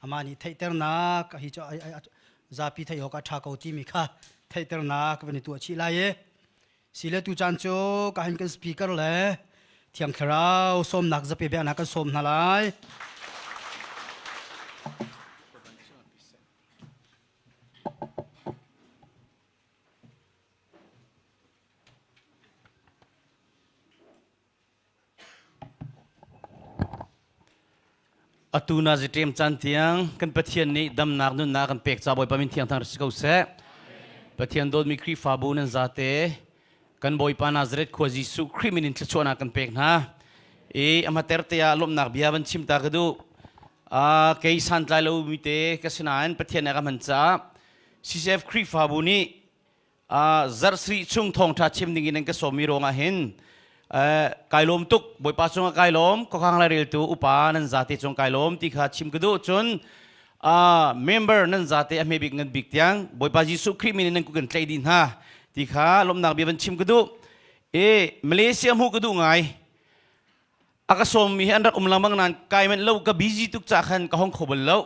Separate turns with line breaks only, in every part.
Amah nih theihternak hi cu zapi theih awk a ṭha ko timi kha theihternak van i tuah chih lai i sile tu caan cu ka hin kan speaker le Thiang Thlarau sawmnak zapi biaknak kan sawm hna lai.
Atu na ziṭem caan tiang kan Pathian nih damnak nunnak kan pek ca Bawipa min thiang thang si ko seh. Pathian dawtmi Khrihfabu nan zate kan Bawipa Nazareth khua Jesuh Khrih min in thluachuahnak kan pek hna. I amater te ah lawmhnak bia van chim ta ka duh. Kei santlai lo mi te ka si nain Pathian nih a ka hman caah CCF Khrihfabu nih zarh sarih chung thawngṭha chim ding in an ka sawmmi ruangah hin kai lawm tuk. Bawipa cungah kai lawm, khuakhang laireltu upa nan zate cung kai lawm ti kha chim ka duh. Cun member nan zate a hme bik ngan bik tiang Bawipa Jesuh Khrih min in nan kut kan tlaih dih hna ti kha lawmhnak bia van chim ka duh. E Malaysia hmuh ka duh ngai. A ka sawmmi hi an rak um lengmang nain kai manh lo, ka busy tuk ca khan ka hong kho bal lo.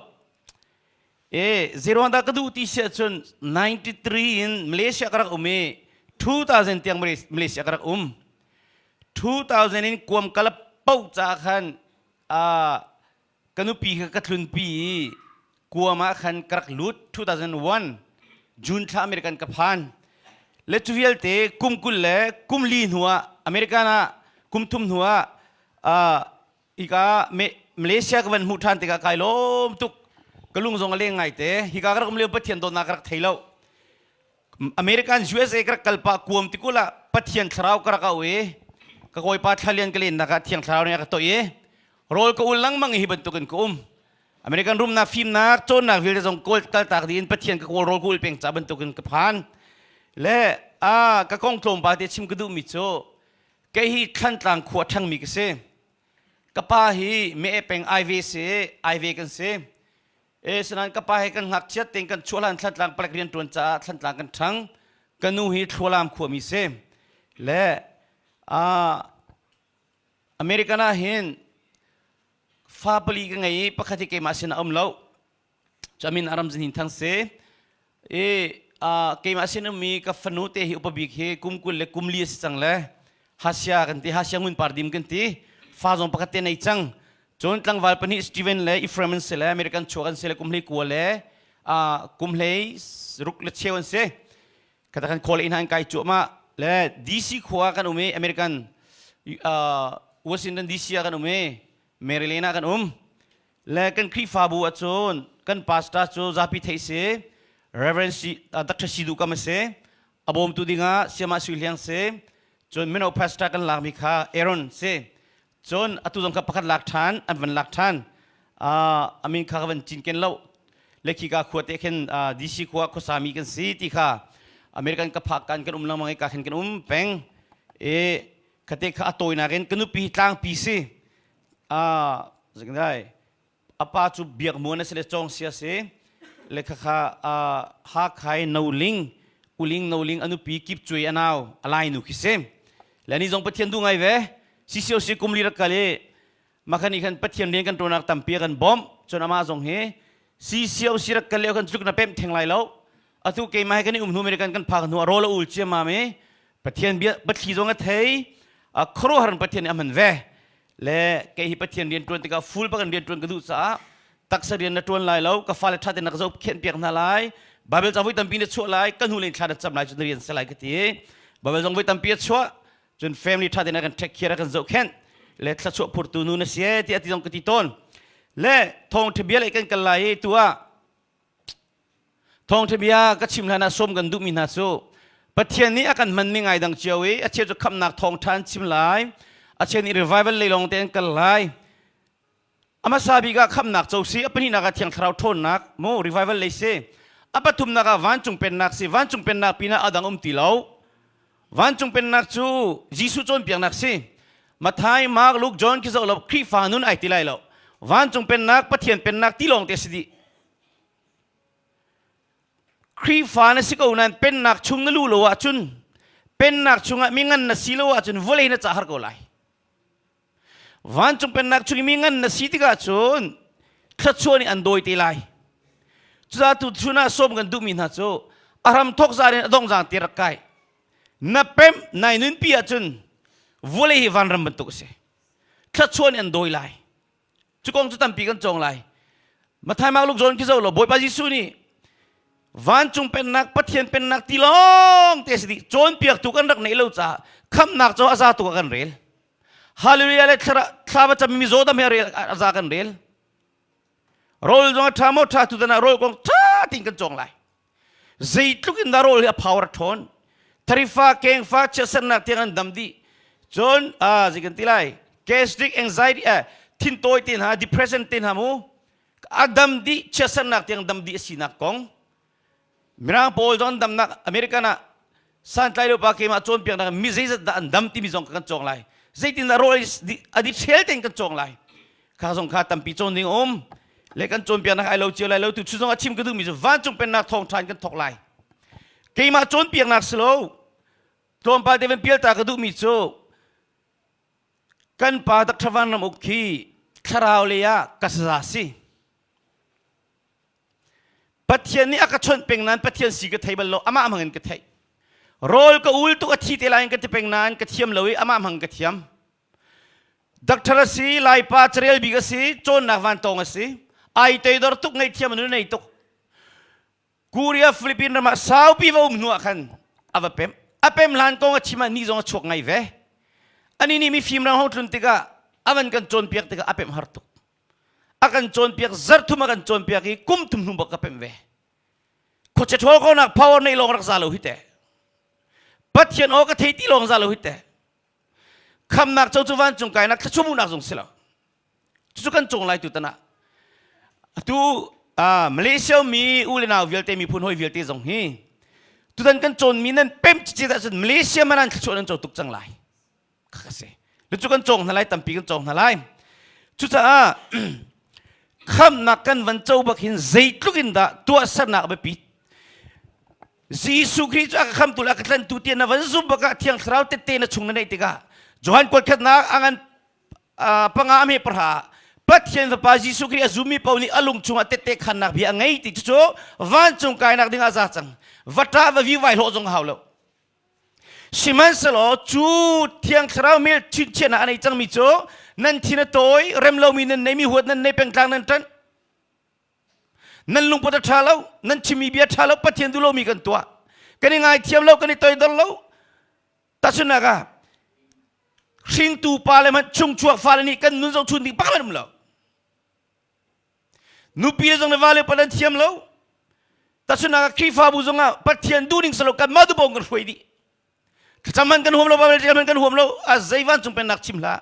E zeruang dah ka duh ti si ahcun 93 in Malaysia ka rak um i 2000 tiang Malaysia ka rak um. 2000 in kuam kala poh ca khan ka nupi kha ka tlunpi i kuam ah khan ka rak lut 2001 June thla American ka phan. Le cu vialte kum 20 le kum li hnu ah American ah kum thum hnu ah Hika Malaysia ka van hmuh ṭhan tikah kai lawm tuk. Ka lung zong a leng ngaite. Hika ka rak um lio Pathian dawtnak ka rak thei lo. American USA ka rak kal pah kuam tikul ah Pathian thlarau ka rak au i ka kawipa thlalian ka lennak ah Thiang Thlarau nih a ka toih i rawl ka ul lengmang i hi bantukin ka um. American rumnak fimnak cawnnak vialte zong kawl kaltak dih in Pathian ka kawl rawl ka ul peng ca bantukin ka phan. Le a ka kong tlawmpal te chim ka duhmi cu Kei hi Thlantlang khua ṭhangmi ka si. Ka pa hi Me'e peng Aive si, Aive kan si. E sinain ka pa he kan ngakchiat tein kan chuah hlan Thlantlang palek rian ṭuan caah Thlantlang kan ṭhang. Ka nu hi Thlualam khuami si. Le American ah hin fa pali ka ngei i pakhat hi keimah sin a um lo. Cu min Aram Zin Thang si. I keimah sin ummi ka fanu te hi upa bik hi kum 20 le kum li a si cang le Hasia kan ti, Hasia Ngun Par Dim kan ti. Fa zong pakhat te nei cang. Cun tlangval pahnih Steven le Ephraim an si le American chuak an si le kum hlei kua le kum hlei ruk le cheu an si. Kata kan khol in han kai cuahmah le DC khua kan um i American Washington DC ah kan um i Maryland ah kan um. Le kan Khrihfabu ahcun kan pastor cu zapi theih si Reverend si, Dr. Sidu kam a si. A bawmtu dingah Siama Sui Hliang si. Cun mino pastor kan lakmi kha Aaron si. Cun atu zong kha pakhat lak ṭhan, an van lak ṭhan. A min kha ka van cinken lo. Le khika khua te khin DC khua khuasami kan si ti kha American ka phak kan kan um lengmang i ka khin kan um peng. E khate kha a tawinak in ka nupi tlangpi si. Zingdai a pa cu biak muan a si le cawng sia si le khakha hakhai noling uling noling anupi kip cuai anau alai nu khi si le ni zong pathian du ngai ve CCOC kum li rak kal i makhan i khan pathian rian kan tuanak tampi kan bawmh cun amah zong hi CCOC rak kal lio kan tluk na pem theng lai lo atu keimah he kan i um hnu American kan phak hnu a rawl a ul ciammam i Pathian bia pathli zong a thei a khuaruahhar in Pathian nih a hman ve le kei hi Pathian rian ṭuan tikah full bak in rian ṭuan ka duh caah taksa rian na ṭuan lai lo ka fale ṭha tein na ka zoh khenh piak hna lai Bible ca voi tampi na chuah lai ka hnu len thla na cam lai cun na rian se lai ka ti Bible zong voi tampi a chuah cun family ṭha tein a kan take care a kan zohkhenh le thluachuah phurtu nu na si e ti a ti zong ka ti tawn le thawngṭha bia lei kan kal lai i tu ah Thawngṭha bia ka chim hlan ah sawm kan duhmi hna cu Pathian nih a kan hmanmi ngai dang cio i a cheu cu khamhnak thawngṭha an chim lai, a cheu nih revival lei lawng te an kal lai. A hmasa bik ah khamhnak co si, a pahnihnak ah Thiang Thlarau ṭhawnnak mu revival lei si. A pathumnak ah vancung pennak si, vancung pennak pinah a dang um ti lo. Vancung pennak cu Jesuh cawnpiaknak si. Matthai, Mark, Luke, John khi zoh lo Khrihfa nun ai ti lai lo. Vancung pennak, Pathian pennak ti lawng te si dih. Khrihfa na si ko nain pennak chung na luh lo ahcun pennak chungah mi ngan na si lo ahcun vawlei na cah har ko lai. Vancung pennak chung i mi ngan na si tikah cun Thluachuah nih an dawi te lai. Cucaah tu chun ah sawm kan duhmi hna cu a hram thawk zan in a dong zang ti rak kai. Na pemh nai nunpi ahcun vawlei hi vanram bantuk a si. Thluachuah nih an dawi lai. Cu kong cu tampi kan cawng lai. Mathai Mark Luke John khi zoh law Bawipa Jesuh nih vancung pennak Pathian pennak ti lawng te si dih cawnpiaktu kan rak neih lo caah khamhnak cu a za tuk ah kan rel. Hallelujah le thla va cam mi zawdam he rel a za kan rel. Rawl zong a ṭha maw ṭha tutan ah rawl kong ṭha tein kan cawng lai. Zeitluk in dah rawl hi a power a ṭhawn. Tharifa, kengfa, chiatsernak tiang an dam dih. Cun zei kan ti lai gastric anxiety thintawi te hna depression te hna mu a dam dih chiatsernak tiang dam dih a sinak kong Mirang pawl zong an damnak American ah santlai lo pa keimah cawnpiaknak mi zeizat dah an dam timi zong kan cawng lai. Zeitin dah rawl a di ṭhel tein kan cawng lai. Kha zong kha tampi cawn ding um. Le kan cawnpiaknak ai lo cio lai lo tu chu zong a chim ka duhmi cu vancung pennak thawngṭha in kan thawk lai. Keimah cawnpiaknak si lo. Tlawmpal te van pialta ka duhmi cu kan pa Dr. Van Ram Uk khi thlarau lei ah ka saza si. Pathian nih a ka chawnh peng nain Pathian si ka thei bal lo amah hmang in ka theih rawl ka ul tuk a thi te lai in ka ti peng nain ka thiam lo i amah hmang ka thiam doctor a si laipa carel bik a si cawnnak van tawng a si ai toidor tuk ngaihthiam nu nei tuk Korea Philippines ram ah saupi va um hnu ah khan a va pem a pem hlan kong a chim ah ni zong a chuak ngai ve ani nih mifim ram hong tlun tikah a van kan cawnpiak tikah a pem har tuk a kan cawnpiak zarthum a kan cawnpiak i kum thum hnu bak ka pemh ve khuache ṭhawl ko nak power nei lawng rak za lo hi te Pathian aw ka thei ti lawng za lo hi te khamnak cho cu vancung kainak thluachuah zong si lo cucu kan cung lai tu tan ah atu Malaysia mi u le nau vialte miphun hoi vialte zong hi tutan kan cawnmi nan pem cicit ahcun Malaysia man an thluachuah nan co tuk cang lai kha si cu kan cawng hna lai tampi kan cawng hna lai cucaah khamnak kan van co bak hin zeitluk in dah tuahsernak a biapi Jesuh Khrih cu a ka khamtu le a ka tlantu tiah na van zumh bak ah Thiang Thlarau tette na chung na neih tikah Johan kuatkhatnak a ngan panga a hme pahra Pathian Fapa Jesuh Khrih a zummi paoh nih a lung chungah tette khannak bia a ngei ti cucu vancung kainak ding ah za cang va ṭah va vi vai hlawh zong hau lo Sihmanhsehlaw cu Thiang Thlarau hmel chinchiahnak a nei cangmi cu nan thin a tawi, rem lomi nan neimi huat nan nei pengtlang nan ṭanh. Nan lungput a ṭha lo, nan chimmi bia ṭha lo, Pathian duh lomi kan tuah. Kan i ngaithiam lo, kan i toidor lo. Tahchunhnak ah, hringtu pa le hmanh chungchuak fale nih kan nun zohchun ding bak an um lo. Nupi le zong le vale pa nan thiam lo. Tahchunhnak ah Khrihfabu zong ah Pathian duhning si lo kanmah duh kan hruai dih. Thlacam man kan huam lo, Bible man kan huam lo, a zei vancung pennak chim hlah.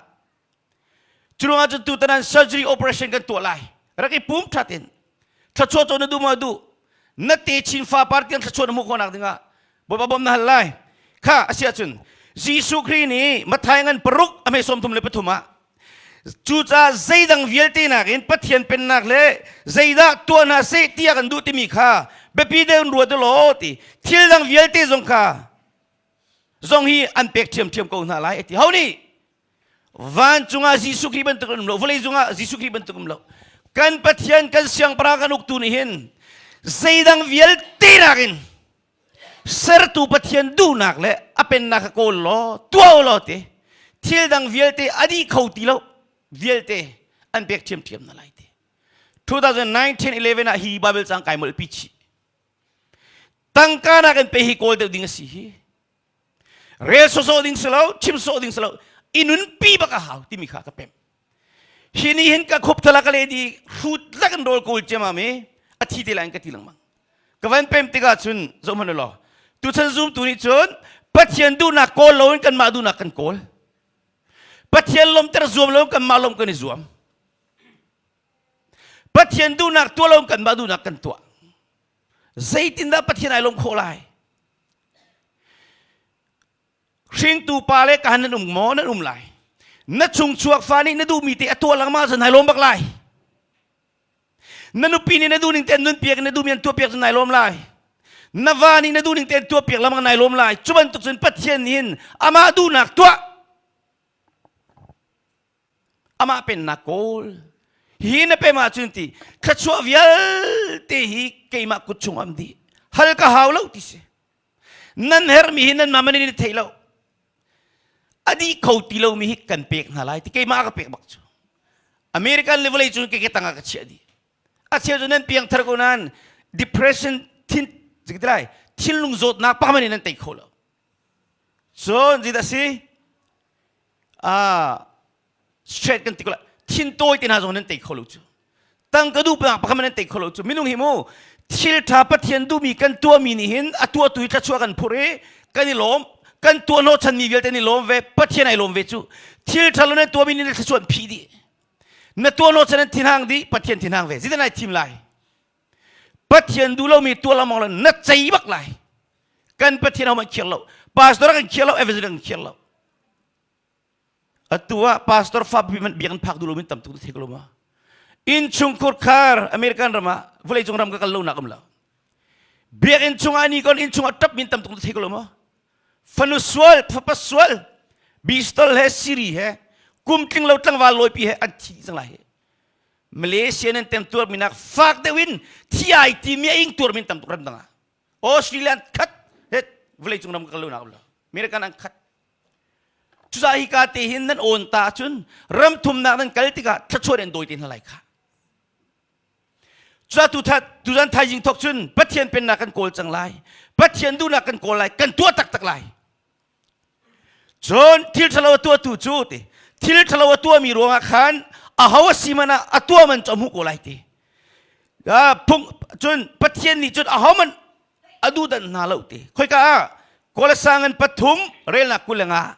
Cu ruangah cun tutan an surgery operation kan tuah lai. Rak i pum that in. Thluachuah cawn na duh maw duh? Na te chin fa par tiang thluachuah na hmuh khawhnak dingah Bawipa bawm na hal lai. Kha a si ahcun Jesuh Khrih nih Matthai ngan paruk a hme 33 ah Cucaah zeidang vialte nakin Pathian pennak le zeidah tuah hna seh tiah kan duh timi kha biapi deuh in ruat u law ti thil dang vialte zong kha zong hi an pek ṭhiamṭhiam ko hna lai a ti. Ho nih vancung ah Jesuh Khrih bantuk um lo vawlei cungah Jesuh Khrih bantuk um lo kan Pathian kan siangpahrang kan uktu nih hin zeidang vialte nakin sertu Pathian duhnak le a pennak kha kawl law tuah u law ti thil dang vialte a dih kho ti lo vialte an pek ṭhiamṭhiam na lai ti 2019 11 ah hi Bible cang kai molh pi chih tangka nak in pe hi kawl deuh ding a si hi rel sawsawh ding si lo chim sawh ding si lo i nunpi bak a hau timi kha ka pem Hi ni hin ka khup thala ka le di hrut lak in rawl kawl ciamam i a thi te lai in ka ti lengmang. Ka van pem tikah cun zoh hmanh law tuchan zumtu nih cun Pathian duhnak kawl loin kanmah duhnak kan kawl. Pathian lawmter zuam loin kanmah lawm kan i zuam. Pathian duhnak tuah loin kanmah duhnak kan tuah. Zeitindah Pathian ai lawm khawh lai? Hringtu pa le ka nan um maw nan um lai na chungchuak fa nih na duhmi te a tuah lengmang ahcun nai lawm bak lai na nupi nih na duhning te an nun piak na duhmi an tuah piak cun nai lawm lai na va nih na duhning te an tuah piak lengmang nai lawm lai cu bantuk cun Pathian nih hin amah duhnak tuah amah pennak kawl. Hi na pem ahcun ti thluachuah vialte hi keimah kut chung am dih. Hal ka hau lo ti si. Nan hermi hi nan mah in thei lo. A dih kho ti lomi hi kan pek hna lai ti keimah ka pek bak cu. American le vawlei cun ke ke tangah ka chiah dih. A cheu cu nan piangthar ko nain depression thin lai thinlung zawtnak pakhat in nan tei kho lo. Cun zeidah si? Ah, straight kan ti ko la thin tawi te hna zong nan tei kho lo cu. Tangka duh pakhat nan tei kho lo cu. Minung hi mu thil tha Pathian duhmi kan tuahmi nih hin a tuahtu hi thluachuah kan phur i kan i lawm kan tuah hnawhchanmi vialte nih lawm ve Pathian ai lawm ve cu. Thil tha lo nan tuahmi nih thluachuah an phih dih. Na tuah hnawhchan an thinhang dih Pathian thinhang ve. Zeidah nai thim lai? Pathian duh lomi tuah lengmang lo na cei bak lai. Kan Pathian ho man khiar lo. Pastor kan khiar lo, evangelist kan khiar lo. Atu ah pastor fa man biak an phak duh lomi tam tuk thei ko lo ma. Innchungkhur khar American ram ah vawlei cung ram ka kal lo nak um lo. Biakinn chungah ni kon inn chungah tap min tam tuk thei ko lo ma. Fanu sual, fapa sual, bistol he siri he kum tling lo tlangval lawipi he an thi cang lai. Malaysia nan tem tuar minak fak deuh in thi ai ti mi a ing tuar min tam tuk ram dang ah Australia an khat het vawlei cung ram ka kal lo nak lo American an khat cucaah hi ka te hin nan awn ta cun ram thumnak nan kal tikah thluachuah nan dawi te hna lai kha cucaah tu that tuzan thaizing thok cun Pathian pennak kan kawl cang lai Pathian duhnak kan kawl lai kan tuah taktak lai Cun thil ṭhalo a tuahtu cu ti thil ṭhalo a tuahmi ruangah khan aho a si man ah a tuah man cu a hmuh ko lai ti. Phung cun Pathian nih cun aho man a duhdanh hna lo ti. Khoika ah Kolasa ngan pathum relnak 25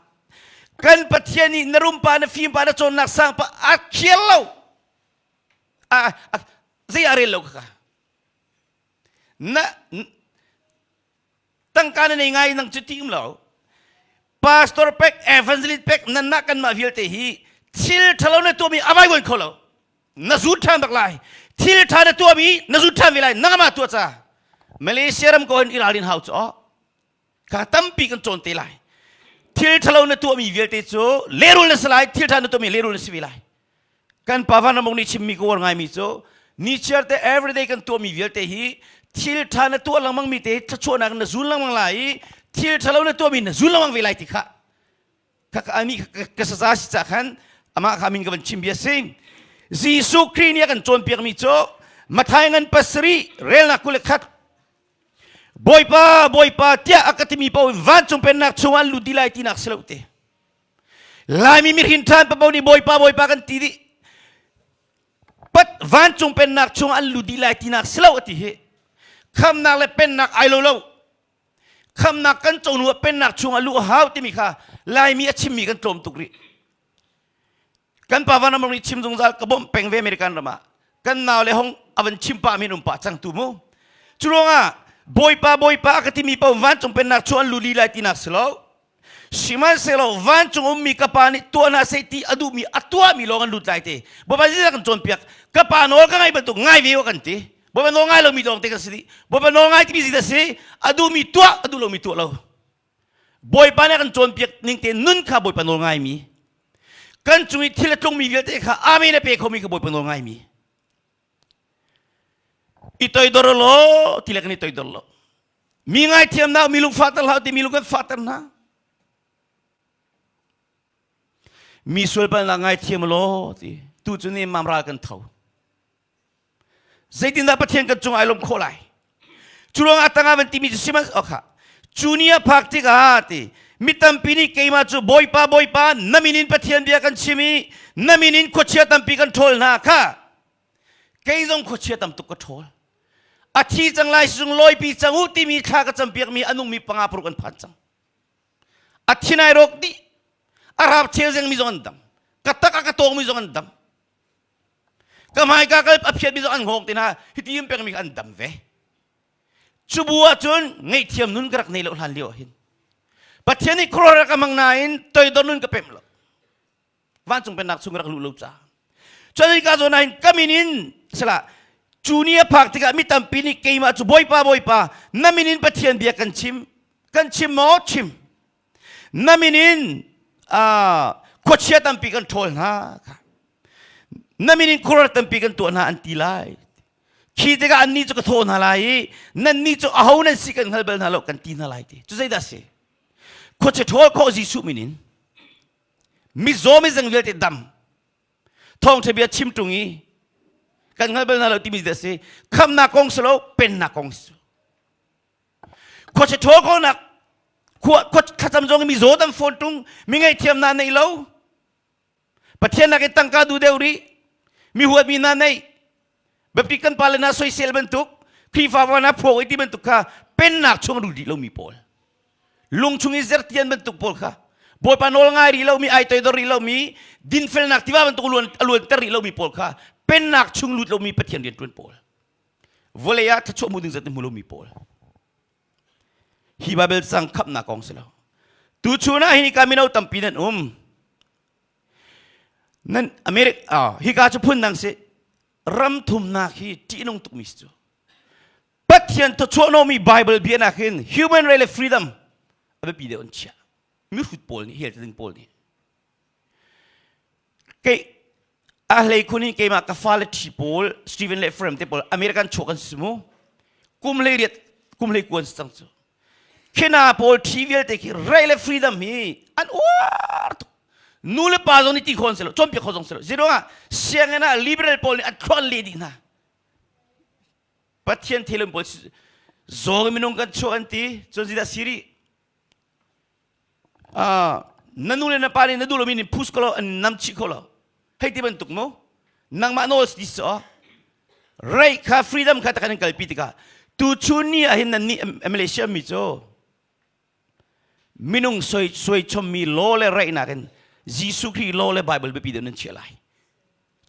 kan Pathian nih na rumpa na fimpa na cawnnak sangpa a khial lo. Zei a rel lo kha. Na tangka na nei ngai nang cu ti um lo pastor pek evangelist pek nanmah kanmah vialte hi thil ṭhalo na tuahmi a vaivuan kho lo na zut ṭhan bak lai thil ṭha na tuahmi na zut ṭhan ve lai nangmah tuah ca Malaysia ram ko hin i ralrin hau cu kha tampi kan cawn te lai thil ṭhalo na tuahmi vialte cu lehrul na si lai thil ṭha na tuahmi lehrul na si ve lai Kan pa Van Ramuk nih chimmi ka uar ngaimi cu nichiar te everyday kan tuahmi vialte hi thil ṭha na tuah lengmang mi te thluachuahnak na zul lengmang lai i thil ṭhalo na tuahmi na zul lengmang ve lai ti kha kha ka ami ka saza si ca khan amah kha min ka van chim bia si Jesuh Khrih nih a kan cawnpiakmi cu Matthai ngan pasarih relnak 21 Bawipa Bawipa tiah a ka timi paoh vancung pennak chungah an lut dih lai tinak si lo te Laimi mihrin ṭhan papo nih Bawipa Bawipa kan ti dih. Pat vancung pennak chung an lut dih lai tinak si lo a ti hi. Khamnak le pennak ai lo lo. Khamnak kan co hnu ah pennak chung a luh a hau timi kha Laimi a chimmi kan tlawm tuk rih. Kan pa van ram nih chim zungzal ka bawmh peng ve American ram ah. Kan nau le hong a van chim pah min um pah cang tu mu. Cu ruangah Bawipa Bawipa a ka timi paoh vancung pennak chung an lut dih lai tinak si lo. Sihmanhsehlaw vancung ummi ka pa nih tuah hna seh ti a duhmi a tuahmi lawng an lut lai ti. Bawipa zeidah kan cawnpiak? Ka pa nawl ka ngaih bantuk ngai ve u kan ti. Bawipa nawl ngai lomi lawng te kan si dih. Bawipa nawl ngai timi zeidah si? A duhmi tuah, a duh lomi tuah lo. Bawipa nih a kan cawnpiak ning te nun kha Bawipa nawl ngaimi. Kan cung i thil a tlungmi vialte kha amen a pe khomi kha Bawipa nawl ngaimi. I toidor law ti le kan i toidor lo. Mi ngaithiamnak mi lung fahter hlah ti mi lung kan fahter hna. Mi sualpalnak ngaithiam law ti tu cu ni mam ral kan tho. Zeitindah Pathian kan cung ai lawm khawh lai? Cu ruangah tangah van timi cu sihmanh okha. Cu ni a phak tikah ti mi tampi nih keimah cu Bawipa Bawipa na min in Pathian bia kan chim i na min in khuachia tampi kan ṭhawl hna kha kei zong khuachia tam tuk ka ṭhawl. A thi cang lai sizung lawipi cang u timi thla ka campiakmi a nungmi panga paruk an phan cang. A thin ai rawk dih. A rap chel zengmi zong an dam. Ka tak a ka tawngmi zong an dam. Ka hmaika kal a phiatmi zong an hngawng te hna hiti in pengmi kha an dam ve. Cu bu ahcun ngaihthiam nun ka rak nei lo hlan lio ah hin. Pathian nih khuaruahhar ka mang nain toidor nun ka pemh lo. Vancung pennak chung rak luh lo ca. Cun ka zawn ah hin ka min in sala cu ni a phak tikah mi tampi nih keimah cu Bawipa Bawipa na min in Pathian bia kan chim kan chim maw chim na min in khuachia tampi kan ṭhawl hna kha. Na min in khuaruahhar tampi kan tuah hna an ti lai. Khi tikah annih cu ka thawh hna lai i nannih cu aho nan si kan hngal bal hna lo kan ti hna lai ti. Cu zeidah a si? Khuachia ṭhawl khawh Jesuh min in mizaw mizeng vialte dam thawngṭha bia chim ṭung i kan hngal bal hna lo timi zeidah a si? Khamnak kong si lo pennak kong si. Khuachia ṭhawl khawhnak khua thlacam zong i mizaw dam fawn ṭung mi ngaihthiamnak nei lo Pathian nakin tangka duh deuh rih. Mi huatmi hna neih. Biapi kan pale hna soisel bantuk, Khrihfa hna phuak i ti bantuk kha pennak chung lut rih lomi pawl. Lung chung i zertian bantuk pawl kha Bawipa nawl ngai rih lomi, ai toidor rih lomi, dinfelnak tiva bantuk a luanter rih lomi pawl kha pennak chung lut lomi Pathian rianṭuan pawl. Vawlei ah thluachuah hmu ding zat hmu lomi pawl. Hi Baibal cang khamhnak kong si lo. Tuchun ah hi ka mino tampi nan um. Nan America ah hika cu phun dang si. Ram thumnak hi ṭihnung tukmi si cu. Pathian thawchuahnomi Bible bia nak hin human right le freedom a biapi deuh an chiah. Mihrut pawl nih hel ding pawl nih. Kei a hlei khun in keimah ka fale ṭhi pawl Stephen le Ephraim te pawl American chuak an si mu. Kum hlei riat kum hlei kuan si cang cu. Khina pawl ṭhi vialte khi right le freedom hi an uar tuk. Nu le pa zong nih ti kho an si lo, cawnpiak kho zong si lo. Zeiruangah sianginn ah liberal pawl nih an thluak an leh dih hna. Pathian thilum pawl zawng minung kan chuak an ti. Cun zeidah si rih? Na nu le na pa nih na duh lomi nih push ko lo an nam chih kho lo hei ti bantuk mu nangmah nawl si so right kha freedom kha takan in kalpi tikah tu chun ni ah hin nan nih Malaysia mi cu minung soi soi chommi law le right nakin Jesuh Khrih law le Bible biapi deuh nan chia lai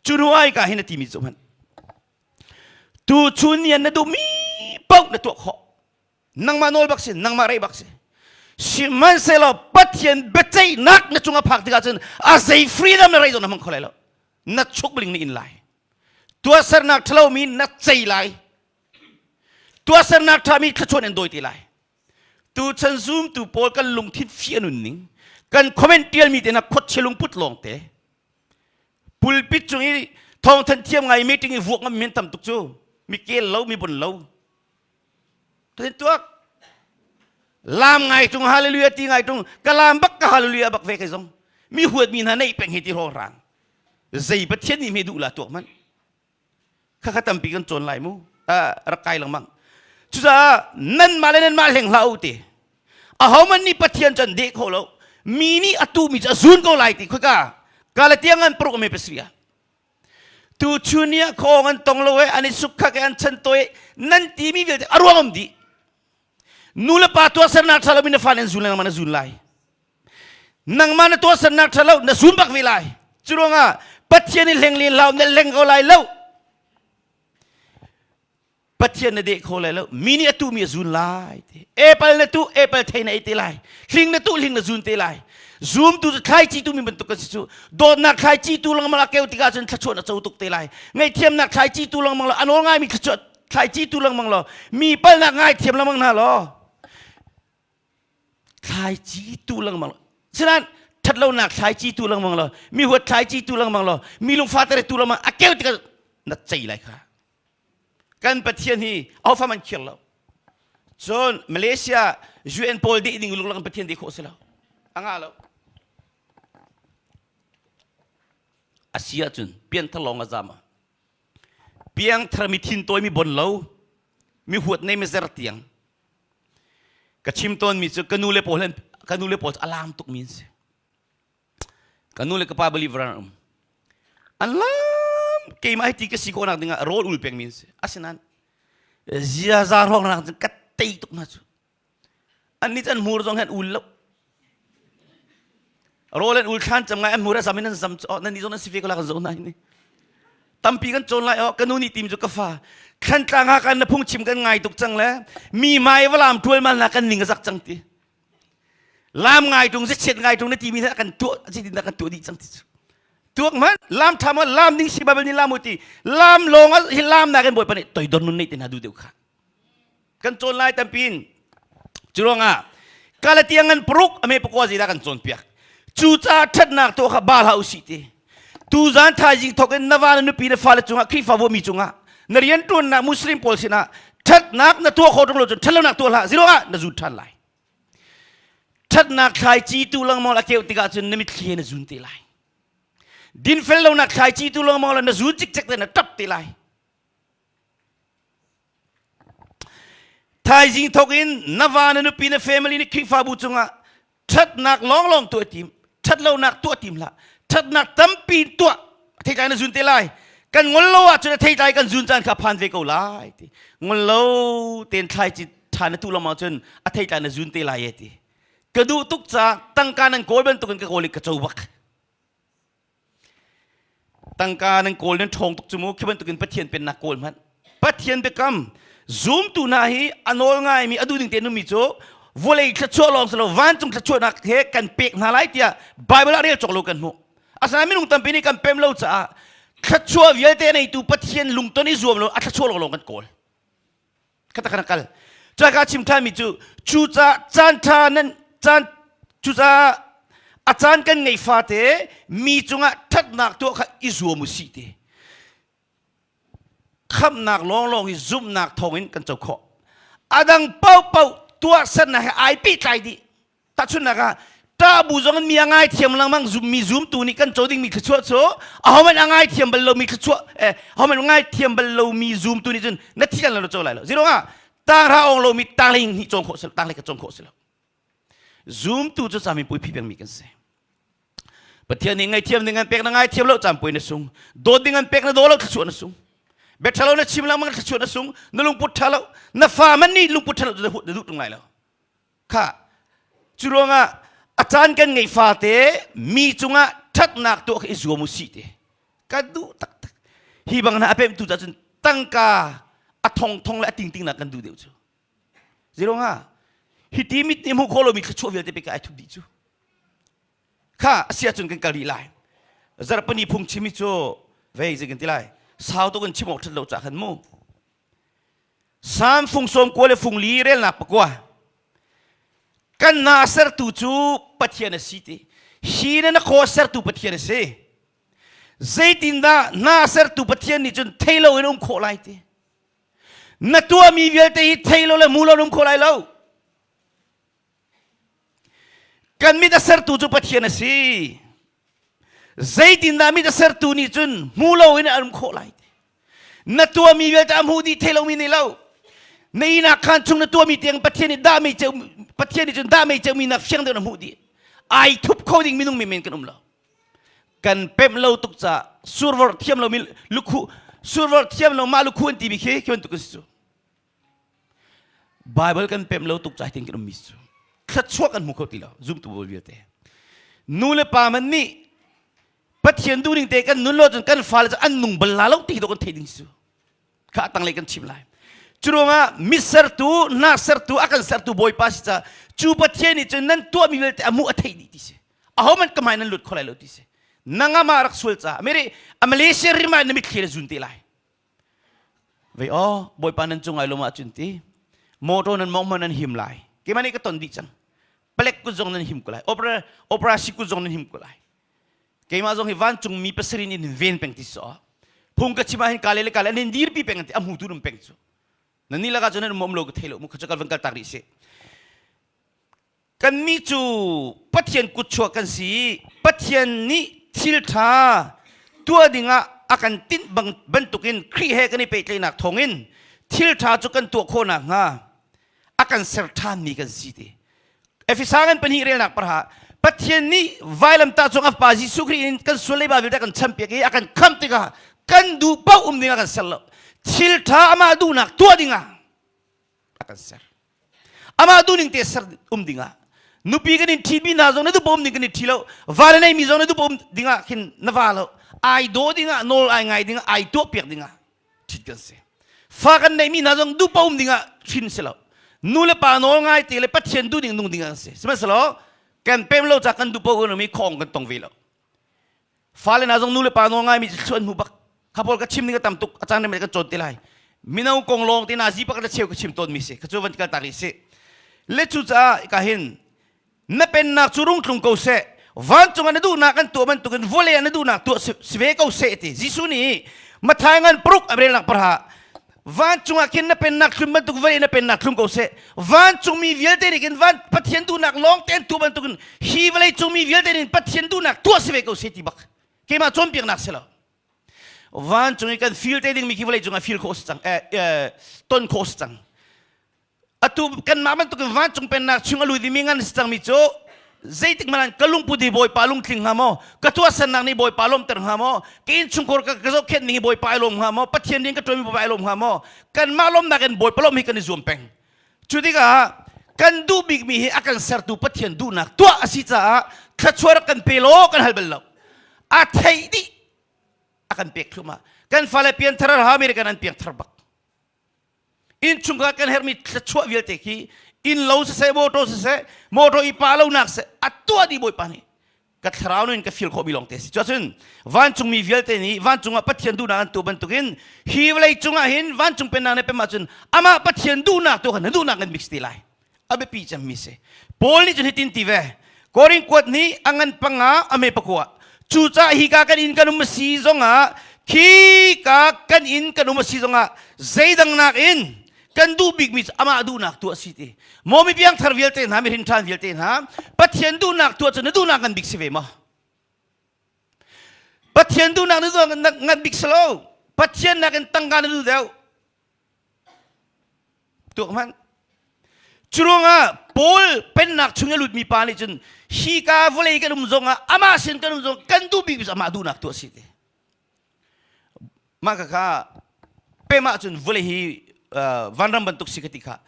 cu hnu ai ka hin a timi cu hmanh tu chun ni na duhmi paoh na tuah khawh nangmah nawl bak si nangmah rei bak si sihmanhsehlaw Pathian biaceihnak na cung a phak tikah cun a zei freedom na rei zong na hmang kho lai lo na chukling na in lai tuahsernak ṭhalomi na cei lai tuahsernak ṭhami thluachuah nan dawi te lai tuchan zumtu pawl kan lungthin fi a nun ning kan comment ṭialmi te na khawtchia lungput lawng te pulpit cung i thawngthan thiam ngai meeting i vuak ngam men tam tuk cu mi kel lo mi bon lo Tuin tuak. Lam ngai tung hallelujah ti ngai tung ka lam bak ka hallelujah bak ve kai zong. Mi huat mi hna nei peng hi ti rong rang. Zei Pathian nih me duh la tuak man. Kha kha tampi kan cawn lai mu. rak kai lengmang. Cucaah nan mah le nan mah hleng hlah u ti. Aho man nih Pathian cu an deh kho lo. Mi nih a tu mi cu a zun ko lai ti khoika. Galatia ngan paruk me pasria. Tu chun ah khawng an tong lo e an i suk khak e an chan tawi nan timi vialte a ruang um dih. Nu le pa tuahsernak ṭha lo mi na fa an zun lengmang na zun lai. Nangmah na tuahsernak ṭha lo na zun bak ve lai. Cu ruangah Pathian i hleng len hlah na hleng ko lai lo. Pathian na deh kho lai lo mi nih a tuhmi a zun lai ti apple na tuh apple thei na ei te lai hling na tuh hling na zun te lai zumtu cu thlaici tu mi bantuk kan si cu dawtnak thlaici tu lengmang a keu tikah cun thluachuah na co tuk te lai ngaihthiamnak thlaici tu lengmang lo a nawl ngaimi thluachuah thlaici tu lengmang lo mi palnak ngaithiam lengmang hna law thlaici tu lengmang lo sinain ṭhatlonak thlaici tu lengmang lo mi huat thlaici tu lengmang lo mi lungfa tere tu lengmang a keu tikah na cei lai kha Kan Pathian hi ahofa man khir lo. Cun Malaysia UN pawl dih ding lung kan Pathian dih khawh si lo. A ngah lo. A si ahcun pianthar lawng a zam ah. Piangthar mi thin tawi mi bon lo, mi huat nei mi zer tiang. Ka chim tawn mi cu ka nu le pawl ka nu le pawl cu a lam tuk mi an si. Ka nu le ka pa believer an um. An lam keimah hi ti ka si khawhnak dingah rawl ul pengmi an si. Asinain ziaza ruangnak cun ka tei tuk hna cu. Annih cu an hmur zong hi an ul lo. Rawl an ul thlan cam ngai an hmur a zam in an zam cu oh nan nih zong nan si ve ko la kan zoh hna hi ni. Tampi kan cawn lai oh ka nu nih tim cu ka fa thlantlang ha kan na phungchim kan ngai tuk cang le mi mai valam tual mal na kan ning a zak cang ti. Lam ngai tung chiat ngai tung na timi na kan tuah zeitin dah kan tuah dih cang ti cu tuak man lam tha ma lam ding si Bible nih lam u ti lam lawng hi lam nakin Bawipa nih toidor nun nei te hna duh deuh kha kan cawn lai tampin cu ruangah Galatia ngan paruk ame pakua zeidah kan cawnpiak cucaah ṭhatnak tuah kha ba hlah usih ti. Tuzan thaizing thawk in na va na nupi na fale cungah Khrihfabu mi cungah na rianṭuannak Muslim pawl sinah ṭhatnak na tuah khawh ṭung lo cun ṭhatlonak tuah hlah zero ah na zun ṭhan lai. Ṭhatnak thlaici tu lengmang a keuh tikah cun na mitthli na zun te lai. Dinfel lonak thlaici tu lengmang na zun cikcek te na ṭap te lai. Thaizing thawk in na va na nupi na family nih Khrihfabu cungah ṭhatnak lawnglawng tuah tim, ṭhatlonak tuah tim hlah. Ṭhatnak tampi tuah theitlai na zun te lai. Kan ngol lo ahcun a theitlai kan zun caan kha phan ve ko lai ti. Ngol lo ten thlaici ṭha na tu lawmah cun a theitlai na zun te lai e ti. Ka duh tuk ca tangka nan kawl bantukin ka kawl i ka co bak. Tangka nan kawl nan ṭhawng tuk cu mu khi bantukin Pathian pennak kawl hmanh. Pathian biakam zumtu hna hi a nawl ngaimi a duhning te numi cu vawlei thluachuah lawng si lo vancung thluachuahnak he kan pek hna lai tiah Bible ah rel cawk lo kan hmuh. Asinain minung tampi nih kan pem lo caah thluachuah vialte neitu Pathian lungton i zuam lo a thluachuah lawnglawng kan kawl. Kata kana kal. Cuka chim ṭhanmi cu cucaah caan ṭha nan caan cucaah a caan kan ngeih fate mi cungah ṭhatnak tuah kha i zuam u sih ti. Khamhnak lawnglawng hi zumhnak thawngin kan co khawh. A dang paohpaoh tuahsernak he ai pehtlai dih. Tahchunhnak ah ṭahbu zong in mi a ngaithiam lengmang mi zumtu nih kan co dingmi thluachuah cu ahohmanh a ngaithiam bal lomi thluachuah eh ahohmanh ngaithiam bal lomi zumtu nih cun na thi lan lo co lai lo. Zeiruangah tanghra ong lomi tanglei hnih cawn khawh si lo, tanglei ka cawn khawh si lo. Zumtu cu cami pui phi pengmi kan si. Pathian nih ngaithiam ding an pek na ngaithiam lo caan pui na sung. Dawt ding an pek na daw lo thluachuah na sung. Bia ṭha lo na chim lengmang thluachuah na sung. Na lungput ṭha lo. Na fa man nih lungput ṭha lo cu na duh ṭung lai lo. Kha cu ruangah a caan kan ngeih fate mi cungah ṭhatnak tuah kha i zuam u sih ti ka duh taktak. Hi bang hna a pemtu ca cun tangka a thongthong le a tingting nak kan duh deuh cu. Zeiruangah hi ti mit nih hmuh khawh lomi thluachuah vialte pek ai thup dih cu. Kha a si ahcun kan kal rih lai. Zarhpini phung chim hi cu vei zei kan ti lai. Sau tuk in chim awk ṭhat lo cah khan mu. Salm fung sawm kua le fung li relnak pakua. Kan hna sertu cu Pathian a si ti. Hi na na khaw sertu Pathian a si. Zeitindah hna sertu Pathian nih cun thei lo in um khawh lai ti. Na tuahmi vialte hi thei lo le mu lo in um khawh lai lo. Kan mit a sertu cu Pathian a si. Zeitindah mit a sertu nih cun hmu loin a um khawh lai? Na tuahmi vialte a hmu dih thei lomi nih lo. Na ihnak khaan chung na tuahmi tiang Pathian nih dah mei ceu Pathian nih cun dah mei ceumi nak fiang deuh na hmuh dih. Ai thup kho ding minung menmen kan um lo. Kan pemh lo tuk ca survor thiam lomi lukhu survor thiam lo mah lukhu an timi khi khi bantuk si cu. Bible kan pemh lo tuk cai tin kan ummi cu thluachuah kan hmu kho ti lo zumtu bawi vialte nu le pa man nih Pathian duhning te kan nun lo cun kan fale cu an nung bal la lo ti hi kan theih ding cu kha tanglei kan chim lai cu ruangah mit sertu hna sertu a kan sertu bawipa si ca cu Pathian nih cun nan tuahmi vialte a hmuh a theih dih ti si ahohmanh ka hmai nan lut kho lai lo ti si nangama rak sual ca meri a Malaysia rim ah na mitthli na zun te lai Vei aw, Bawipa nan cung ai lawm ahcun ti, motor nan mawngh hmanh nan him lai. Keimah nih ka ton dih cang. Palek kut zong nan him ko lai. Opera, operasi kut zong nan him ko lai. Keimah zong hi vancung mi pasarih nih nan ven peng ti so. Phung ka chim ah hin kale le kale an in dirpi peng an ti a hmutu nan peng cu. Nan nih lakah cun nan um lo ka thei lo mu kha cu kal van kal tak rih sih. Kannih cu Pathian kutchuak kan si. Pathian nih thil ṭha tuah dingah a kan tinh bang bantukin Khrih he kan i pehtlaihnak thawngin thil ṭha cu kan tuah khawh nakhnga a kan ser ṭhanmi kan si ti. Efesa ngan pahnih relnak parha Pathian nih vailamtah cung a Fapa Jesuh Khrih in kan sual leiba vialte a kan champiak i a kan khamh tikah kan duh paoh um dingah a kan ser lo. Thil ṭha amah duhnak tuah dingah a kan ser. Amah duhning te ser um dingah nupi kan in ṭhimi hna zong na duh um ding kan i ṭhi lo va na neimi zong na duh um dingah khin na va lo ai daw dingah nawl ai ngai dingah ai tuah piak dingah ṭhit kan si fa kan neimi hna zong duh um dingah hrin si lo nu le pa nawl ngai te le Pathian duh ding nung ding an si sihmanhsehlaw kan pem lo ca kan duh paoh mi khong kan tong ve lo Fale hna zong nu le pa nawl ngaimi cu an hmu bak. Kha pawl ka chim ding a tam tuk, a caan rem kan cawn te lai. Mino kong lawng te na zi pakhat le cheu ka chim tawnmi si. Kha cu van kal tak rih si. Le cucaah ka hin na pennak cu rung tlung ko seh. Vancung ah na duhnak kan tuah bantukin vawlei ah na duhnak tuah si ve ko seh ti. Jesuh nih Matthai ngan paruk a relnak parha vancung ah khin na pennak thlum bantuk vawlei na pennak thlum ko seh. Vancung mi vialte nih khin van Pathian duhnak lawng te an tuah bantukin hi vawlei cung mi vialte nih Pathian duhnak tuah si ve ko seh ti bak. Keimah cawnpiaknak si lo. Vancung i kan feel te dingmi khi vawlei cung ah feel khawh si cang, ton khawh si cang. Atu kanmah bantukin vancung pennak chung a lut dingmi ngan si cangmi cu zeitik hmanh ah ka lungput hi Bawipa lungtling hnga maw? Ka tuahsernak nih Bawipa lawmter hnga maw? Ka innchungkhar ka zohkhenh ning hi Bawipa ai lawm hnga maw? Pathian rian ka ṭuanmi Bawipa ai lawm hnga maw? Kanmah lawmnak in Bawipa lawm hi kan i zuam peng. Cu tikah kan duh bikmi hi a kan sertu Pathian duhnak tuah a si caah thluachuah rak kan pe law kan hal bal lo. A theih dih a kan pek thluahmah. Kan fale pianthar American an piangthar bak. Innchungkhar kan herhmi thluachuah vialte khi inn lo siseh, motor siseh, motor i pa lonak siseh, a tuah dih Bawipa nih. Ka thlarau in ka feel khawhmi lawng te a si. Cuahcun vancungmi vialte nih vancung ah Pathian duhnak an tuah bantukin hi vawlei cungah hin vancung pennak nih pem ahcun amah Pathian duhnak tu kha na duhnak kan mix te lai. A biapi cemmi si. Paul nih cun hitin ti ve. Korin kuat nih a ngan panga a me pakua. Cucaah hika kan inn kan um a si zongah khi ka kan inn kan um a si zongah zeidang nakin kan duh bikmi cu amah duhnak tuah si ti. Maw mi piangthar vialte hna, mi hrinṭhan vialte hna, Pathian duhnak tuah cu na duhnak ngan bik si ve maw? Pathian duhnak na duhnak ngan bik si lo. Pathian nakin tangka na duh deuh. Tuak hmanh. Curuangah Paul pennak chung i a lutmi pa nih cun hi ka vawlei kan um zongah amah sin kan um zong kan duh bik amah duhnak tuah si ti. Mah ka kha pem ahcun vawlei hi vanram bantuk si ka ti kha.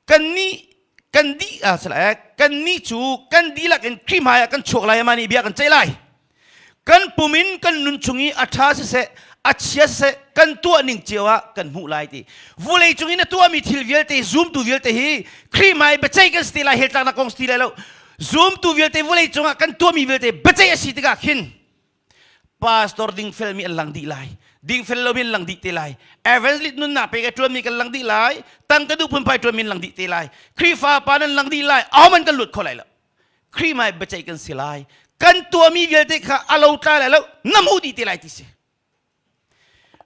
Kannih kan dih ah sala eh kannih cu kan dihlak in Khrih hmai ah kan chuak lai amah nih bia kan ceih lai. Kan pum in kan nun chung i a ṭha siseh a chia siseh kan tuah ning cio ah kan hmuh lai ti. Vulei cung in a tuahmi thil vialte zumtu vialte hi Khrih hmai biaceih kan si te lai hell tlaknak kong si ti lai lo. Zumtu vialte vulei cungah kan tuahmi vialte biaceih a si tikah khin pastor dingfelmi an lang dih lai dingfel lomi an lang dih te lai evangelist nunnak pek a ṭuanmi kan lang dih lai tangka duh phunphai ṭuanmi an lang dih te lai Khrihfa pa nan lang dih lai ahohmanh kan lut kho lai lo Khrih hmai biaceih kan si lai kan tuahmi vialte kha a lo tla lai lo na hmu dih te lai ti si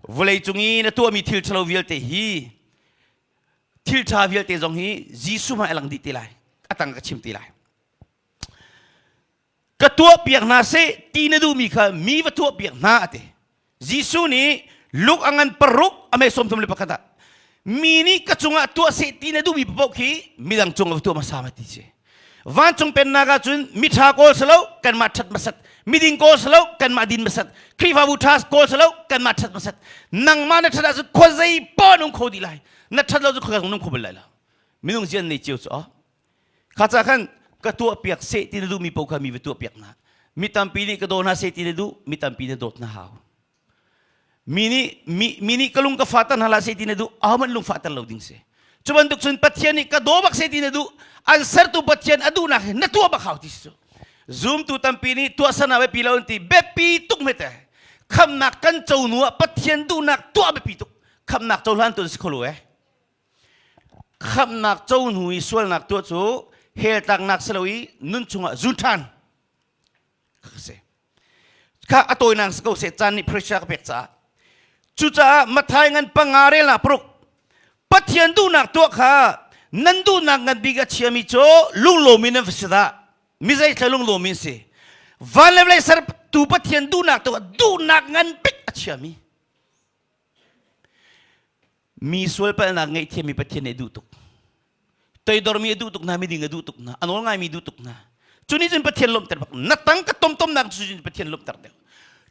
vawlei cung i na tuahmi thil ṭhalo vialte hi thil ṭha vialte zong hi Jesuh hmai a lang dih te lai a tang ka chim te lai Ka tuahpiak hna seh ti na duhmi kha mi va tuahpiak hna a ti. Jesuh nih Luke a ngan paruk a mei 31 ah mi nih ka cungah tuah seh ti na duhmi paoh khi midang cungah va tuah hmasa ma ti si. Vancung pennak ah cun miṭha kawl si lo kanmah ṭhat hmasat, miding kawl si lo kanmah din hmasat, Khrihfabu ṭha kawl si lo kanmah ṭhat hmasat. Nangmah na ṭhat ahcun khuazei paoh na um kho dih lai. Na ṭhat lo cun khuazei zong na um kho bal lai lo. Minung zian nei cio cu aw. Kha ca khan ka tuahpiak seh ti na duhmi paoh kha mi va tuahpiak hna. Mi tampi nih ka daw hna seh ti na duh, mi tampi na dawt hna hau. Mi nih mi, mi nih ka lung ka fahter hna hlah seh ti na duh, ahohmanh lung fahter lo ding si. Cu bantuk cun Pathian nih ka daw bak seh ti na duh, an sertu Pathian a duhnak hi na tuah bak hau ti si cu. Zumtu tampi nih tuahsernak biapi lo an ti, biapi tuk hmete. Khamnak kan co hnu ah Pathian duhnak tuah biapi tuk. Khamnak cohlan tu an si kho lo eh. Khamhnak co hnu i sualnak tuah cu hell tlaknak si lo i nun chungah zun ṭhan si. Kha a tawinak si ko seh caan nih pressure ka pek caah. Cucaah Matthai ngan panga relnak paruk Pathian duhnak tuah kha nan duhnak ngan bik a chiami cu lunglawm in nan va si dah. Mi zeithla lunglawm in si. Van le vawlei sertu Pathian duhnak tuah duhnak ngan bik a chiami. Mi sualpalhnak ngaihthiammi Pathian nih a duh tuk. Toidormi a duh tuk hna, miding a duh tuk hna, a nawl ngaimi duh tuk hna. Cu nih cun Pathian lawmhter bak. Na tang ka tomtomnak cu cun Pathian lawmhter deuh.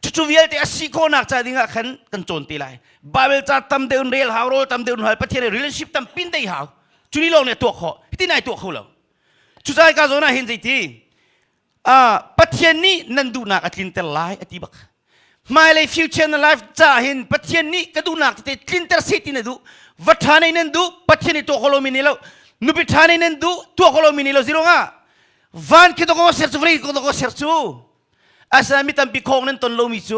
Cucu vialte a si khawhnak ca ding ah khan kan cawn te lai. Bible ca tam deuh in rel hau, rawl tam deuh in hal, Pathian relationship tam pin dei hau. Cu ni lawng nih a tuah khawh. Hitin ai tuah kho lo. Cucaah ka zawn ah hin zeiti Pathian nih nan duhnak a tlinter lai a ti bak. Hmailei future na life caah hin Pathian nih ka duhnak tete tlinter seh ti na duh. Va ṭha nei nan duh, Pathian nih tuah kho lomi nih lo. Nupi ṭha nei nan duh, tuah kho lomi nih lo. Zirong van khi dawkaw ser cu vawlei dawkaw ser cu. Asinain mi tampi khong nan ton lomi cu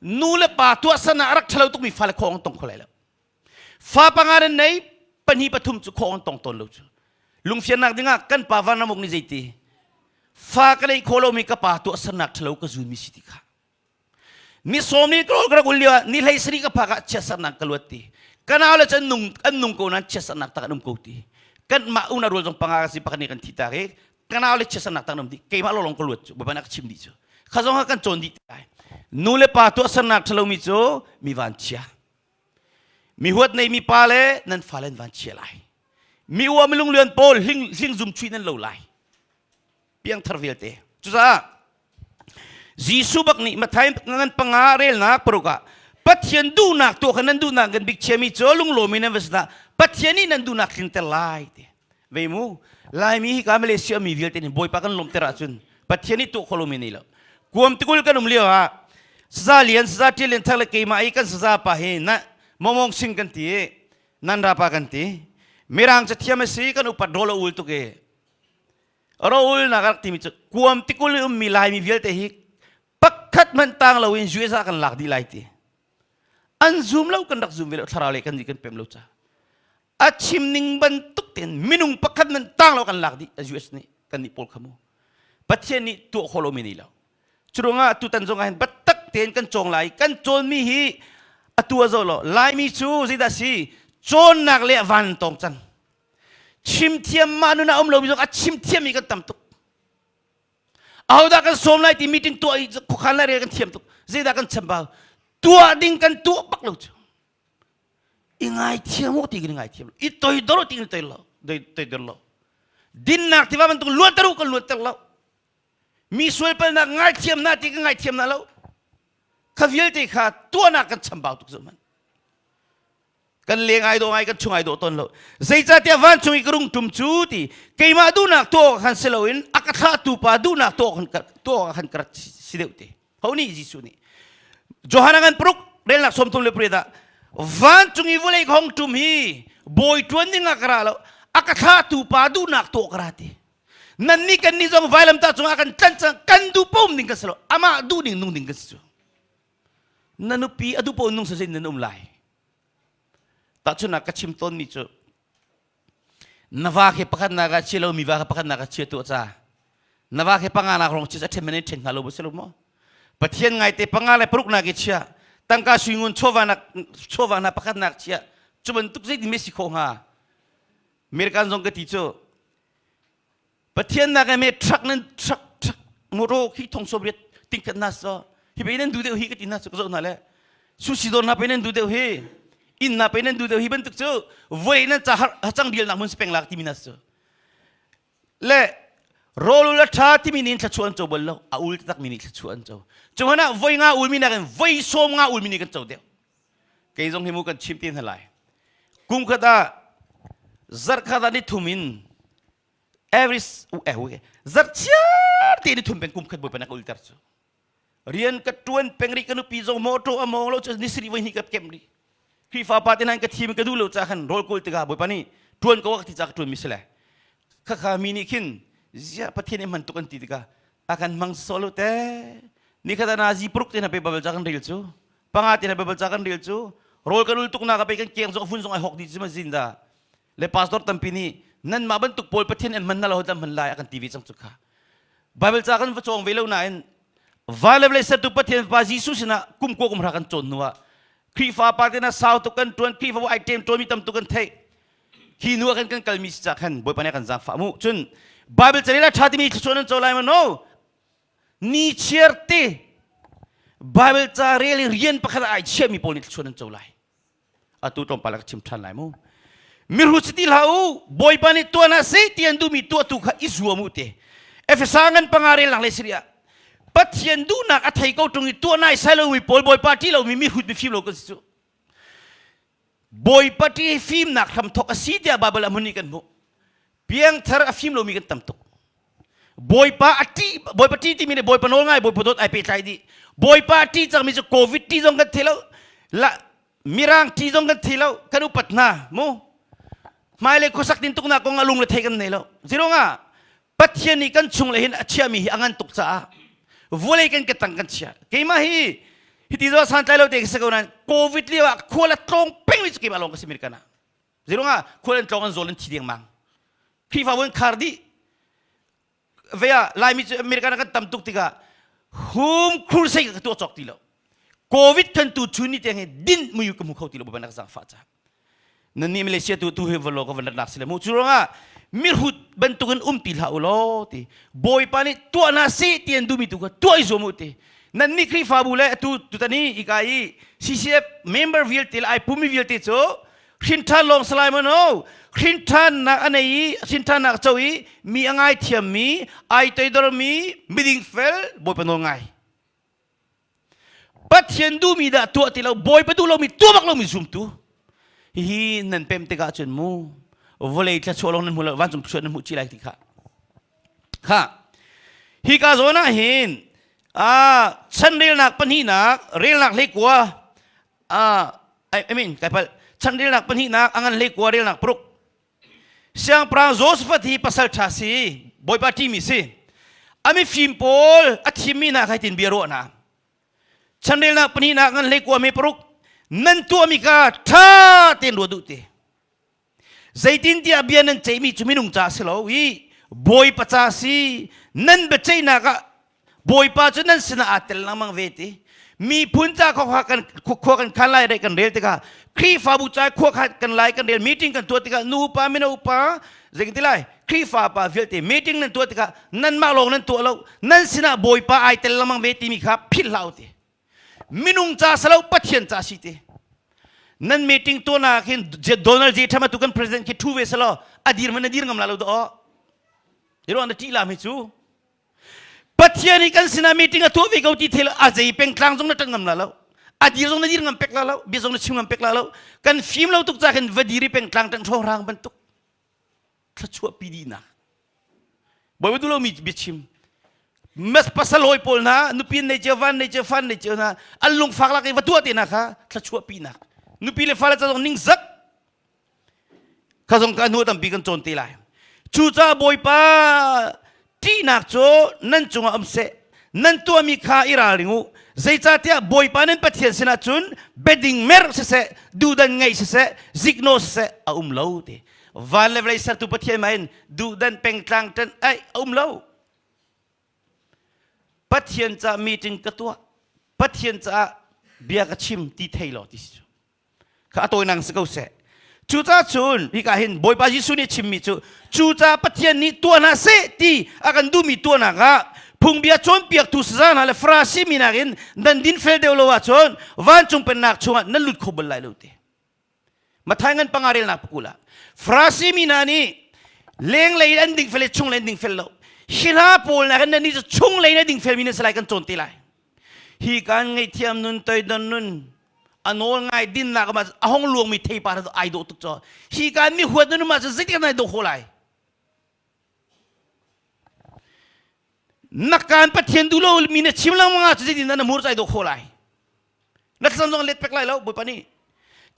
nu le pa tuahsernak a rak ṭhalo tukmi fale khong an tong kho lai lo. Fa panga nan nei, pahnih pathum cu khawh an tong tawn lo cu. Lungfiannak dingah kan pa vanramuk nih zeiti? Fa ka neih khawh lomi ka pa tuahsernak ṭhalo ka zunmi si ti kha. Ni sawm ni ka rak ul lio ah ni hlei sarih ka phak ah chiatsernak ka luat ti. Ka nau le cu an nung an nung ko nain chiatsernak tak an um ko ti. Kan mah una rual zong panga ka si pakhat nih kan thi tak i ka nau le chiatsernak tak an um dih. Keimah lawlong ka luat cu Bawipa nih a ka chim dih cu. Kha zong kha kan cawn dih lai. Nu le pa tuahsernak ṭhalomi cu mi vanchia. Mi huat neimi pa le nan fale an vanchia lai. Mi ua mi lunglian pawl hling hling zum chuih nan lo lai. Piangthar vialte. Cucaah Jesuh bak nih Matthai ngan panga relnak paruk ah Pathian duhnak tuah kha nan duhnak kan bik chiami cu lunglawm in nan va sinah Pathian nih nan duhnak tlinter lai ti. Ve mu Laimi hi ka Malaysia mi vialte nih Bawipa kan lawmter ahcun Pathian nih tuah kho lomi nei lo. Kuam tikul kan um lio ah saza lian saza ṭial lian thak le keimah i kan saza pa hi na mongmong sing kan ti i nan ra pa kan ti. Mirang cathiam a si kan upat rawl a ul tuk i rawl na rak timi cu kuam tikul i ummi Laimi vialte hi pakhat hmanh tang loin US ah kan lak dih lai ti. An zum lo kan rak zum ve lo thlarau le kan nih kan pem lo ca. A chim ning bantuk tein minung pakhat nan tang lo kan lak dih US nih kan nih pawl kha mu. Pathian nih tuah khawh lomi nei lo. Curuangah tutan zong ah hin biatak tein kan cawng lai. Kan cawnmi hi atu a zo lo. Laimi cu zeidah si cawnnak le van tong cang. Chim thiam mah nun ah um lomi zong a chim thiammi kan tam tuk. Ahodah kan sawm lai ti meeting tuah i khuakhan lai rel kan thiam tuk. Zeidah kan chambau? Tuah ding kan tuah bak lo cu. I ngaithiam u ti kan i ngaithiam lo. I toidor u ti kan i toidor lo. Toidor lo. Dinnak tiva bantuk luanter u kan luanter lo. Mi sualpalnak ngaithiam na ti kan ngaithiam na lo. Kha vialte kha tuahnak kan chambau tuk zoh hmanh. Kan leng ai dawh ngai kan chung ai dawh tawn lo. Zeicahtiah vancung i ka rung tum cu ti keimah duhnak tuah khan si loin a ka thlahtu pa duhnak tuah khan tuah khan ka rat si deuh te. Ho nih Jesuh nih. Johan a ngan paruk relnak 33 le pariat ah vancung i vawlei ka hong tum hi bawi ṭuan ding ah ka ra lo a ka thlahtu pa duhnak tuah ka ra ti. Nan nih kan nih zong vailamtah cungah kan tlanh cang kan duh paoh ning kan si lo amah duh ning nung ding kan si cu. Na nupi a duh paoh nung sasai nan um lai. Tahchunhnak ka chim tawnmi cu na va khi pakhat nak ah chia lomi va kha pakhat nak ah chia tuah ca. Na va khi panga nak rong chia a ṭhen man in ṭhen hnga lo bu si lo maw? Pathian ngaite panga le paruk nak i chia tangka suingun chawva nak chawva hna pakhat nak chia cu bantuk zeitin me si khawh hnga? American zong ka ti cu Pathian nak me truck nan truck truck motor khi thong so riat tingkat na so hi pe nan du deuh hi ka ti na so ka zoh na le sushi dawr na pe nan du deuh hi inn na pe nan du deuh hi bantuk cu voi nan ca hacang dial nak mun speng lak timi na so le rawl la tha timi nin thla an co bal lo a ul tak mi nih thla an co cu hana voi nga ul mi nakin voi som nga ul mi nih kan co deuh kei zong hi mu kan chim te hna lai kum khat ah zarh khat ah ni thum in every eh zarh chiar te ni thum peng kum khat bawipa na ka ulter cu rian ka tuan peng ri ka nupi zong motor a mong lo cu ni sari voi hnih ka kem ri Khrihfa pa te nan ka thim ka duh lo ca khan rawl kawl tikah bawipa nih tuan ko ka ti ca ka tuan mi si le khakha mi nih khin zia pathian i hman tuk an ti tikah a kan hmang so lo te ni khat na zi pruk te na pe babel ca kan rel cu panga te na babel ca kan rel cu rawl kan ul tuk na ka pe kan keng zong fun zong ai hok di cu ma zin da le pastor tampi nih nanmah bantuk pawl Pathian an hman na lo dan hman lai a kan ti ve cang cu kha Bible ca kan va cawng ve lo nain van le vawlei sertu Pathian pa Jesuh sinah kum kua kum hra kan cawn hnu ah Khrihfa pa te na sau tuk kan tuan Khrihfa ai ṭem ṭuanmi tam tuk kan theih khi nu ah kan kan kalmi si ca khan Bawipa nih kan zaangfah mu cun Bible ca la ṭha timi thluachuah nan co lai ma no ni chiar te Bible ca rel i rian pakhat ai chiahmi pawl nih thluachuah nan co lai atu tlawmpal ah ka chim ṭhan lai mu mihrut si ti hlah u bawipa nih tuah na si ti an duhmi tuahtu kha i zuam u te Efesa ngan panga rel nak le siria Pathian duhnak a thei ko ṭung i tuah nai sai lomi pawl bawipa ṭih lomi mihrut mifim lo kan si cu bawipa ṭih fimnak hramthok a si tiah Bible ah hmun nih kan hmuh piangthar a fim lomi kan tam tuk Bawipa a ṭih Bawipa ṭih timi nih Bawipa nawl ngai Bawipa dawt ai pehtlai dih Bawipa a ṭih cangmi cu COVID ṭih zong kan thei lo la Mirang ṭih zong kan thei lo kan upat hna mu hmailei khuasak tin tuknak kong a lung le thei kan nei lo zirunga Pathian nih kan chung le hin a chiami hi a ngan tuk caah vawlei kan ketang kan chia keimah hi hiti zo santlai lo te ka si ko nain COVID lio ah khual a tlawng peng mi cu keimah lawng ka si American ah zirunga khual an tlawng an zawl an thi dengmang Khrihfabu an khar dih. Ve ah Laimi cu American ah kan tam tuk tikah home crusade ka tuah cawk ti lo. Covid kan tu chun ni tiang hi din muyu ka hmu kho ti lo baban ka zangfah ca. Nan nih Malaysia tu tu hi valo ka van rak si le mu. Cu ruangah mirhut bantukin um ti hlah u law ti. Bawipa nih tuah na si ti an duhmi tu kha tuah i zuam u ti. Nan nih Khrihfabu le atu tutan i ika i CCF member vialte le ai pumi vialte cu hrinṭhan lawng salai maw no hrinṭhannak a nei i hrinṭhannak co i mi a ngaithiammi ai toidormi miding fel Bawipa nawl ngai Pathian duhmi dah tuah ti lo Bawipa duh lomi tuah bak lomi zumtu hihi nan pem tikah cun mu vawlei thluachuah lawng nan hmu lo vancung thluachuah nan hmuh chih lai ti kha kha hi ka zawn ah hin a chan relnak pahnihnak relnak hleikua a I mean kai pal chan relnak pahnihnak a ngan hleikua relnak paruk Siangpahrang Josaphat hi pasal ṭha si, Bawipa ṭihmi si. A mifim pawl a thimmi hna kha hitin bia ruah hna. Chanrelnak pahnihnak ngan hleikua me paruk nan tuahmi kha ṭha tein ruat duh ti. Zeitintiah bia nan ceihmi cu minung ca si lo i Bawipa ca si nan biaceihnak ah Bawipa cu nan sinah aa tel lengmang ve ti. Miphun ca khua kan khua kan khan lai kan rel tikah Khrihfabu ca khua kan lai kan rel meeting kan tuah tikah nu upa mino upa zeitin ti lai Khrihfa pa vialte meeting nan tuah tikah nanmah lawng nan tuah lo nan sinah Bawipa ai tel lengmang ve timi kha philh hlah u ti. Minung ca salo Pathian ca si ti. Nan meeting tuah nak hin Donald J. Trump atu kan president khi thu ve salo a dir man a dir ngam la lo do. Hi ruang na ṭih lam hi cu Pathian hi kan sinah meeting a tuah ve ko ti thil a zei pengtlang zong na ṭan ngam la lo a dir zong na dir ngam pek la lo bia zong na chim ngam pek la lo kan fim lo tuk ca khin va dir i pengtlang ṭan hrawng bantuk thluachuah pi dihnak bawi du lo mi biachim mas pasal hawi pawl hna nupi nei cio van nei cio fan nei cio hna an lungfak lak i va tuah te na kha thluachuah pi nak nupi le fale ca zong ningzak Kha zong ka hnu tampi kan cawn te lai. Cucaah Bawipa ṭihnak cu nan cungah um seh. Nan tuahmi kha i ralring u. Zeicahtiah Bawipa nan Pathian sinah cun biading merh siseh, duhdan ngeih siseh, ziknawh siseh a um lo ti. Van le vawlei sertu Pathian mah in duhdan pengtlang ṭan ai a um lo. Pathian caah meeting ka tuah. Pathian caah bia ka chim ti thei lo ti si cu. Kha a tawinak si ko seh. Cucaah cun hika hin Bawipa Jesuh nih a chimmi cu cucaah Pathian nih tuah hna seh ti a kan duhmi tuahnak ah phungbia cawnpiaktu saza hna le Farasi mi nakin nan dinfel deuh lo ahcun vancung pennak chungah nan lut kho bal lai lo ti. Matthai ngan panga relnak pakul ah Farasi mi hna nih lenglei in an dingfel i chunglei an dingfel lo. Hi hna pawl nakin nannih cu chunglei in a dingfelmi nan si lai kan cawn te lai. Hi kan ngaihthiam nun toidon nun a nawl ngai dinnak ma a hong luangmi theipar cu ai dawh tuk caw hi kan mi huat nun ma cu zeitik nai dawh khawh lai na kan pathian duh lo mi na chim lengmang ah cu zeitin na mur cai dawh khawh lai na thlacam zong let pek lai lo bawipa nih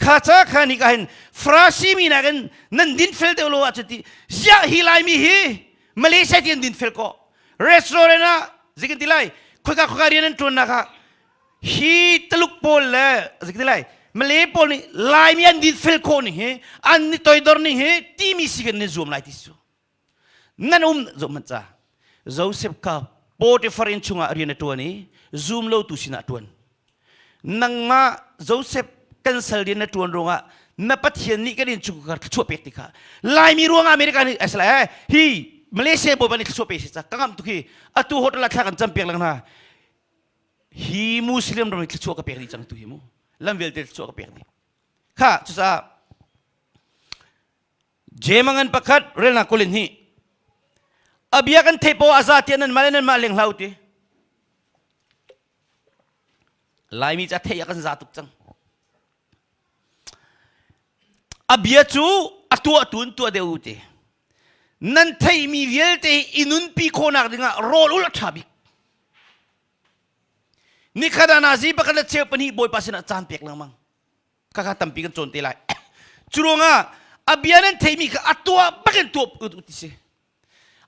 kha ca kha ni ka hin Farasi mi nakin nan din fel deuh lo ah cu ti ziah hi laimi hi Malaysia ti an din fel ko restaurant ah zeikin ti lai khoika khoika rian an ṭuan nak ah hi Taluk pawl le zeikin ti lai Malay pawl nih Laimi an din fel khawh ning hi an ni toidor ning hi timi si kan ni zuam lai ti su Nan um zoh hmanh ca. Joseph kha Potiphar inn chungah rian a ṭuan i zum lotu sinah a ṭuan. Nangmah Joseph kan sal rian na ṭuan ruangah na Pathian nih kan inn chungkhar thluachuah pek ti kha Laimi ruangah America nih asala eh hi Malaysia bawipa nih thluachuah pe si ca ka ngamh tuk hi atu hotel ah thla kan cam piak lang hna hi Muslim ram hi thluachuah ka pek dih cang tu hi mu lam vialte thluachuah ka pek dih kha cucaah Jemangan pakhat relnak kulin hi a bia kan theih poah a za tiah nan mah le nan mah leng hlah ti Laimi ca theih ah kan za tuk cang a bia cu a tuah tun tuah deuh ti nan theihmi vialte i nunpi khawhnak dingah rawl ul a ṭha bik nikhat ah nazi pakhat le cheu pahnih bawipa sinah caan pek lengmang Khakha tampi kan cawn te lai. Cu ruangah a bia nan theimi kha a tuah bakin tuah ti si.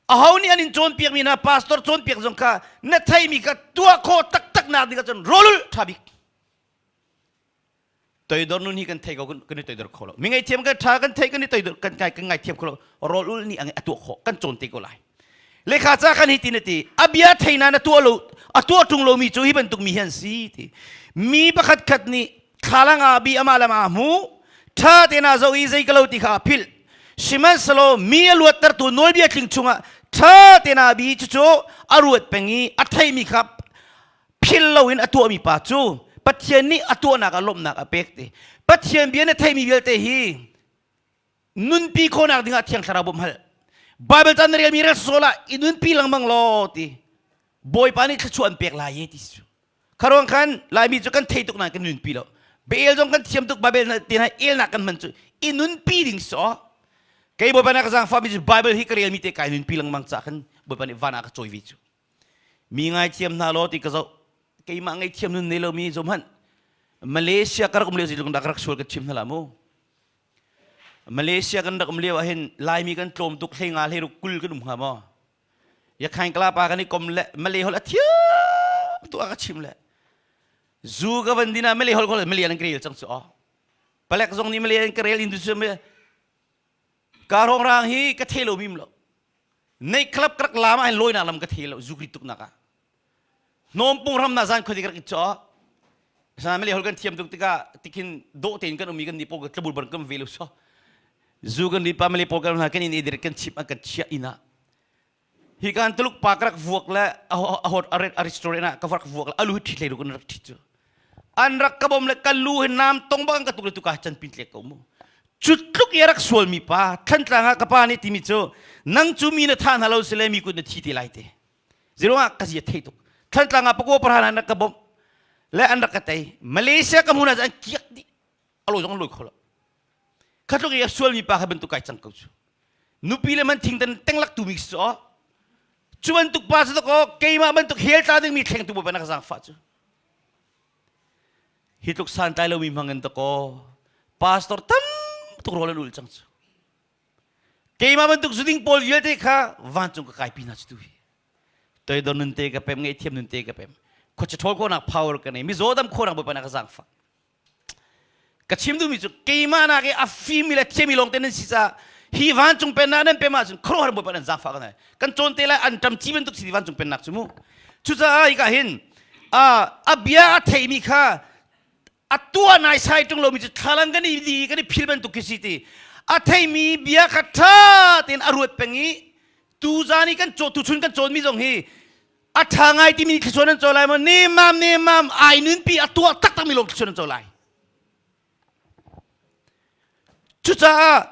Aho nih an in cawnpiakmi hna pastor cawnpiak zong kha na theimi kha tuah khawh taktak nak ding ahcun rawlul ṭha bik. Toidor nun hi kan thei ko kan i toidor kho lo. Mi ngaihthiam kan ṭha kan thei kan i toidor kan kan ngaithiam kho lo. Rawlul nih a tuah khawh kan cawn te ko lai. Lekha ca kan hi tin a ti. A bia theina na tuah lo a tuah ṭung lomi cu hi bantuk mi hi an si ti. Mi pakhat khat nih thlalang ah bi amah lam ah hmu ṭha tein aa zoh i zei ka lo ti kha a philh. Sihmanhsehlaw mi a luattertu nawlbia tling chungah ṭha tein aa bi cucu a ruat peng i a theimi kha phil loin a tuahmi pa cu Pathian nih a tuahnak ah lawmhnak a pek ti. Pathian bia na theimi vialte hi nunpi khawhnak dingah Thiang Thlarau bawmh hal. Bible ca na relmi rel sawl ah i nunpi lengmang law ti. Bawipa nih thluachuah an pek lai ye ti cu. Kharuang khan Laimi cu kan thei tuk nain kan nunpi lo. Bel zong kan thiam tuk Bible na ti na elnak kan hman cu i nunpi ding so. Kei Bawipa na ka zaangfah mi cu Bible hi ka relmi te kai nunpi lengmang ca khan Bawipa nih van ah ka cawi ve cu. Mi ngaithiam hna law ti ka zoh. Keimah ngaihthiam nun nei lomi zoh hmanh. Malaysia ka rak um lio zeitluk dah ka rak sual ka chim hna la mu. Malaysia kan rak um lio ah hin Laimi kan tlawm tuk hlei nga hlei ruk kul kan um hnga maw? Yakhain kala pa kan i kom le Malay holh a thiam tu a ka chim le zu ka van din ah Malay holh ko Malay an ka rel cang cu aw. Palek zong nih Malay an ka rel Indonesia ka rong rang hi ka thei lo mim lo. Nei club ka rak lam ah hin lawinak lam ka thei lo zu rit tuk nak ah. Hnawm pung ram na zan khoi ka rak i chaw. Sana Malay holh kan thiam tuk tikah tikhin dawh tein kan um i kan nih pawl tlabul bar kan ve lo so. Zu kan ri pa Malay pawl kan hna kan in edir kan chip an kan chiah inn ah. Hi kan Tuluk pa ka rak vuak le a hot a restaurant ah ka rak vuak le alu hi ṭhit hlei ru kan rak ṭhit cu. An rak ka bom le ka lu hi nam tong bang ka tuk le tuka chan pin tlek ko mu. Cu tluk i a rak sualmi pa Thantlang ah ka pa nih timi cu nang cu mi na tha hna lo sile mi kut na thi te lai te. Ziruangah ka zia thei tuk. Thantlang ah pakua parhan an rak ka bawmh le an rak ka tei. Malaysia ka hmun ah an kiak dih. A lo zong an lawi kho lo. Kha tluk i a sualmi pa kha bantuk kai cang ko cu. Nupi le man thingtan tenglak tu mi si cu cu bantuk pa cu ko keimah bantuk hell tla dingmi thlengtu bawipa na ka zaangfah cu. Hi tluk santlai lomi hmang in dakaw pastor tam tuk rawl an ul cang cu. Keimah bantuk zuding pawl vialte kha vancung ka kaipi hna cu tu hi. Toidor nun te ka pem, ngaihthiam nun te ka pem. Khuacha ṭhawl khawhnak power ka nei. Mizaw dam khawhnak Bawipa na ka zaangfah. Ka chim duhmi cu keimah nak i a fimi le thiami lawng te nan si caah hi vancung pennak nan pem ahcun khuaruahhar Bawipa nan zaangfah ka nei. Kan cawn te lai an ṭam ci bantuk si vancung pennak cu mu. Cucaah hika hin a bia a theimi kha a tuah naisai ṭung lomi cu thlalang kan i di kan i phil bantuk khi si ti a theimi bia kha ṭha tein a ruat peng i tuzan i kan caw tuchun kan cawnmi zong hi a ṭha ngai timi thluachuah nan co lai maw nemam nemam ai nunpi a tuah taktakmi lawng thluachuah nan co lai cucaah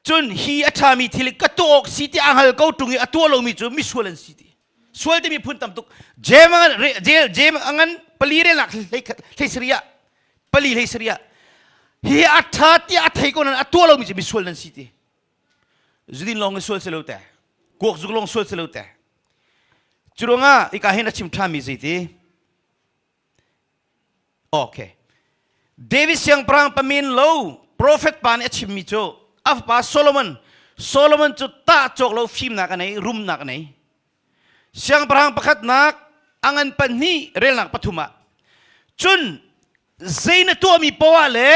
cun hi a ṭhami thil ka tuah awk si ti a hngal ko ṭung i a tuah lomi cu misual an si ti sual timi phun tam tuk jem jail jem angan pali relnak hlei sariah pali hlei sariah hi a ṭha tiah a thei ko nan a tuah lomi cu misual nan si ti zudin lawng sual si lo te kuak zuk lawng sual si lo te curuangah ika hin a chim ṭhami zeiti Okay. David siangpahrang pamin lo prophet pa nih a chimmi cu a fapa Solomon Solomon cu tah cawk lo fimnak a nei rumnak a nei siangpahrang pakhatnak a ngan pahnih relnak pathum ah cun zei na tuahmi poah le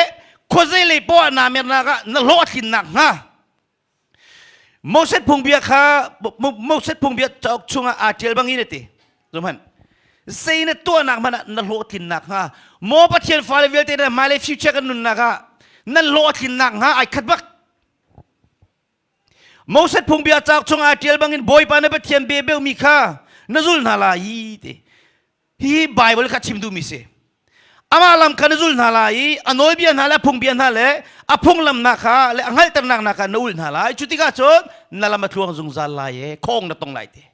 khuazei lei poah naa mernak ah na hlawh a tlinnak hnga Moses phungbia kha Moses phungbia cauk chungah aa ṭial bangin a ti. Zohhmanh. Zei na tuahnak hmanh ah na hlawhtlinnak hnga maw Pathian fale vialte na hmailei future kan nunnak ah nan hlawhtlinnak hnga ai khat bak. Moses phungbia cauk chungah aa ṭial bangin Bawipa na Pathian bia beumi kha na zul hna lai ti. Hihi Baibal kha chim duhmi si. Amah lam kha na zul hna lai i a nawlbia hna le a phungbia hna le a phunglam hna kha le a hngalhternak hna kha na ul hna lai. Cu tikah cun na lam a tluang zungzal lai i khong na tong lai ti.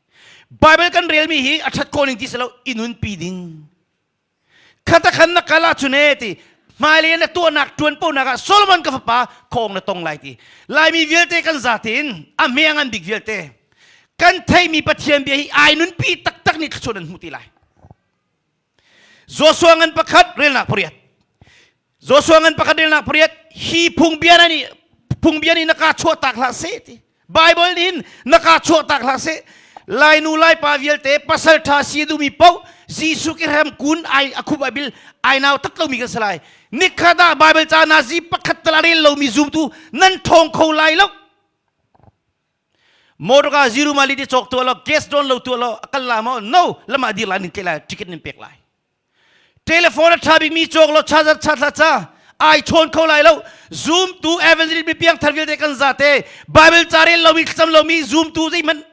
Baibal kan relmi hi a ṭhat khawh ning ti si lo i nunpi ding. Khata khan na kal ahcun e ti hmailei na tuahnak ṭuan ponak ah Solomon ka fapa khong na tong lai ti. Laimi vialte kan zate in a hme a ngan bik vialte kan theimi Pathian bia hi ai nunpi taktak nih thluachuah nan hmu ti lai. Joshua ngan pakhat relnak pariat. Joshua ngan pakhat relnak pariat hi phungbia na nih phungbia nih na ka chuah tak hlah seh ti. Bible nih na ka chuah tak hlah seh. Lai nu lai pa vialte pasal tha si duhmi paoh Jesuh Christ kun ai a khup ai bil ai nau tak lomi kan si lai. Nikhat ah Bible ca nazi pakhat tal a rel lomi zumtu nan thong kho lai lo. Motorka zero mali ti cawk tuah lo, gas don lo tuah lo, a kal la maw? No, lama dir lai nin tle lai, ticket nin pek lai. Telephone a tha bikmi cawk lo, charger chat hlah ca, ai chawn kho lai lo. Zoom tu evangelist mi piang thar vialte kan za te, Bible ca rel lomi, thlacam lomi, Zoom tu zeihmanh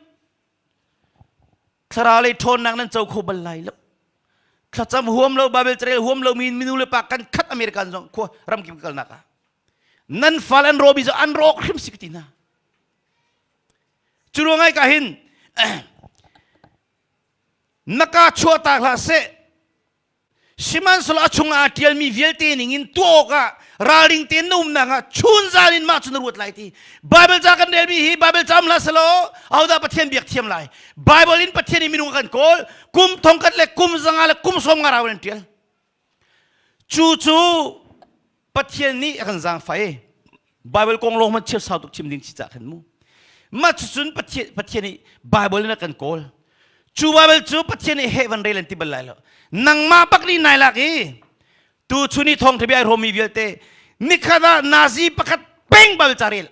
thlarau lei ṭhawnnak nan co kho bal lai lo. Thlacam huam lo, Bible carel huam lomi minu le pa kan khat American zong khua ramkip kalnak ah. Nan fal an rawmi cu an rawk hrim si ka ti hna. Cu ruang ai ka hin na ka chuah tak hlah seh sihmanhsehlaw a chungah aa ṭialmi vialte ningin tuah awkah ralring tein na umnak ah chunzan in mah cu na ruat lai ti Bible ca kan relmi hi Bible ca um hlah selaw ahodah Pathian biak thiam lai Bible in Pathian in minung a kan kawl kum thongkhat le kum zanga le kum sawm nga rau in an ṭial Cu cu Pathian nih a kan zaangfah i Bible kong lawng hmanh cheu sau tuk chim ding si cah khan mu. Mah cucun Pathian, Pathian nih Bible in a kan kawl. Cu Bible cu Pathian nih heh van rel an ti bal lai lo. Nangmah bak nih nai lak i tu chun i thawngtha bia ai hrawmmi vialte nikhat ah nazi pakhat peng Bible ca rel.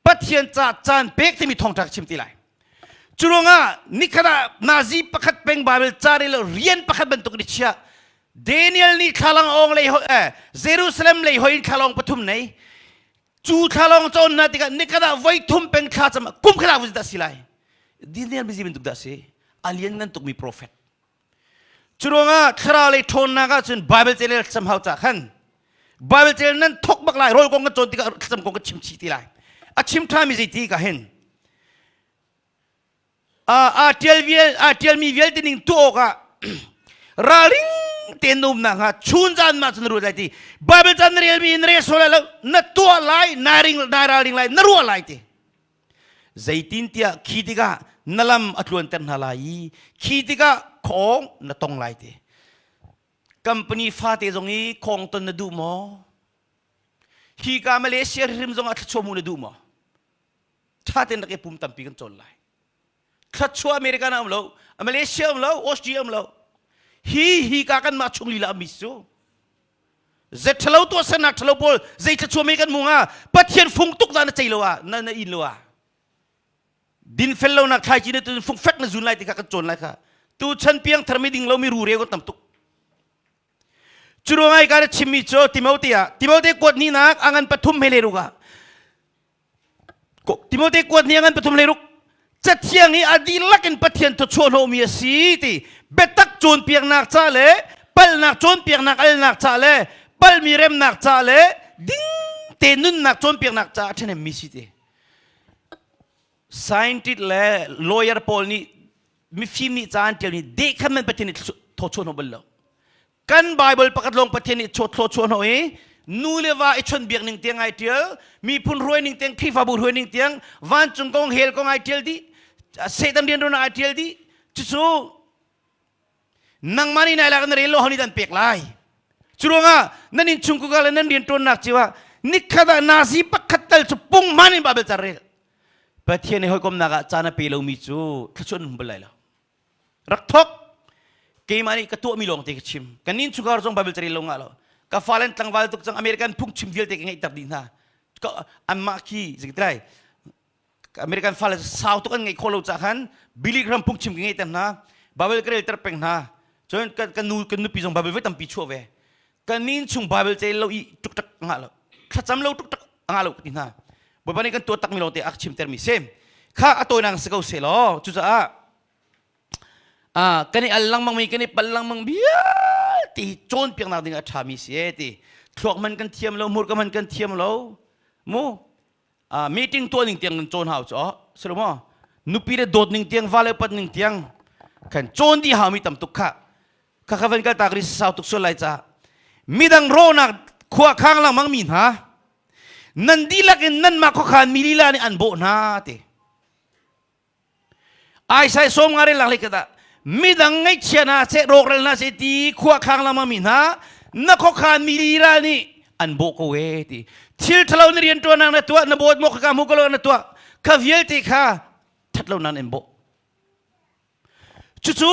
Pathian ca caan pek timi thawngṭha ka chim ti lai. Cu ruangah nikhat ah nazi pakhat peng Bible ca rel rian pakhat bantuk in i chiah. Daniel nih thlalang awng lei eh, Jerusalem lei hoi in thlalawng pathum nei. Cu thlalawng cawn hna tikah nikhat ah voi thum peng thla cam kum khat ah voi dah si lai. Daniel bizi bantuk dah si. A lian ngan tukmi prophet. Cu ruangah thlarau lei ṭhawnnak ahcun Bible celel thlacam hau cah khan Bible cel nan thok bak lai rawl kong kan cawn tikah thlacam kong kan chim chih ti lai. A chim ṭhami zeiti ka hin aa ṭial vial aa ṭialmi vialte ning tuah awkah ralring tein na umnak hnga chun zan mah cun na ruat lai ti Bible caan na relmi na rel sual lai lo na tuah lai nai ring nai ralring lai na ruah lai ti Zeitintiah khi tikah na lam a tluanter hna lai i khi tikah khawng na tong lai ti. Company fate zong i khawng ton na duh maw? Hi ka Malaysia hrim zong ah thluachuah mu na duh maw? Ṭha tein rak i pum tampi kan cawn lai. Thluachuah American ah um lo, Malaysia um lo, Austria um lo. Hi hi ka kan mah chung lila mi cu Zet ṭhalo tuahsernak ṭhalo pawl zei thluachuah mei kan hmu hnga? Pathian fung tuk dah na cei lo ah na na in lo ah dinfel lonak thlaici na tun fung fek na zun lai ti kha kan cawn lai kha tu chan piang thar mi ding lo mi rure kan tam tuk cu ruang ai ka na chimmi cu Timote ah Timote kuat hnih nak a ngan pathum he le ruk ah Timote kuat ni ngan pathum le ruk cathiang i a dihlak in Pathian thawchuah hnawhmi a si ti biatak cawnpiaknak ca le palhnak cawnpiaknak alnak ca le palmi remnak ca le ding te nunnak cawnpiaknak ca a ṭhahnemmi si ti scientist le lawyer pawl nih mifim nih ca an ṭialmi dehkhan man Pathian nih thawchuah hnawh bal lo Kan Bible pakhat lawng Pathian nih chawt chuah hnawh i nu le va i chawnhbiak ning tiang ai ṭial, miphun hruai ning tiang, Khrihfabu hruai ning tiang, vancung kong, hell kong ai ṭial dih, Satan rianṭuan ai ṭial dih. Cucu nangmah nih nai lak na rel lo ho nih dan pek lai. Cu ruangah nan innchungkhar le nan rianṭuannak cio ah nikhat ah nazi pakhat tal cu punghman in Bible ca rel. Pathian i hawikomnak ah caan a pe lomi cu thluachuah an hmu bal lai lo. Rak thok. Keimah nih ka tuahmi lawng te ka chim. Kan inn chungkhar zong Bible carel lo ngah lo. Ka fale an tlangval tuk cang American phungchim vialte ka ngeihter dih hna. Ka anmah khi zeitilai American fale sau tuk an ngeih khawh lo cah khan Billy Graham phungchim ka ngeihter hna. Bible ka relter peng hna. Cun kan, kan nu kan nupi zong Bible voi tampi chuah ve. Kan inn chung Bible carel lo i tuk tak ngah lo. Thlacam lo tuk tak ngah lo ka ti hna. Bawipa nih kan tuah takmi lawng te a ka chimter mi si. Kha a tawinak si ko seh law cucaah kan i al lengmang mi kan i pal lengmang vialte hi cawnpiaknak ding a ṭhami si e ti thluak man kan thiam lo hmurka man kan thiam lo mu meeting tuah ning tiang kan cawn hau cu si lo maw nupi le dawt ning tiang va le pat ning tiang kan cawn dih hau mi tam tuk kha kha kha van kal tak ri sau tuk sual lai ca midang rawhnak khua khang lengmang mi hna nan dihlak in nanmah khuakhan mi lila nih an bawh hna ti Aisai sawm nga rel lak kata midang ngaihchia hna seh rawkral hna seh ti khua khang lama mi hna na khokhan mi lila nih an bawh ko e ti thil thalo na rian tuan na tuah na bawt mo kha mu ko na tuah kha vialte kha that lo nan in bawh cucu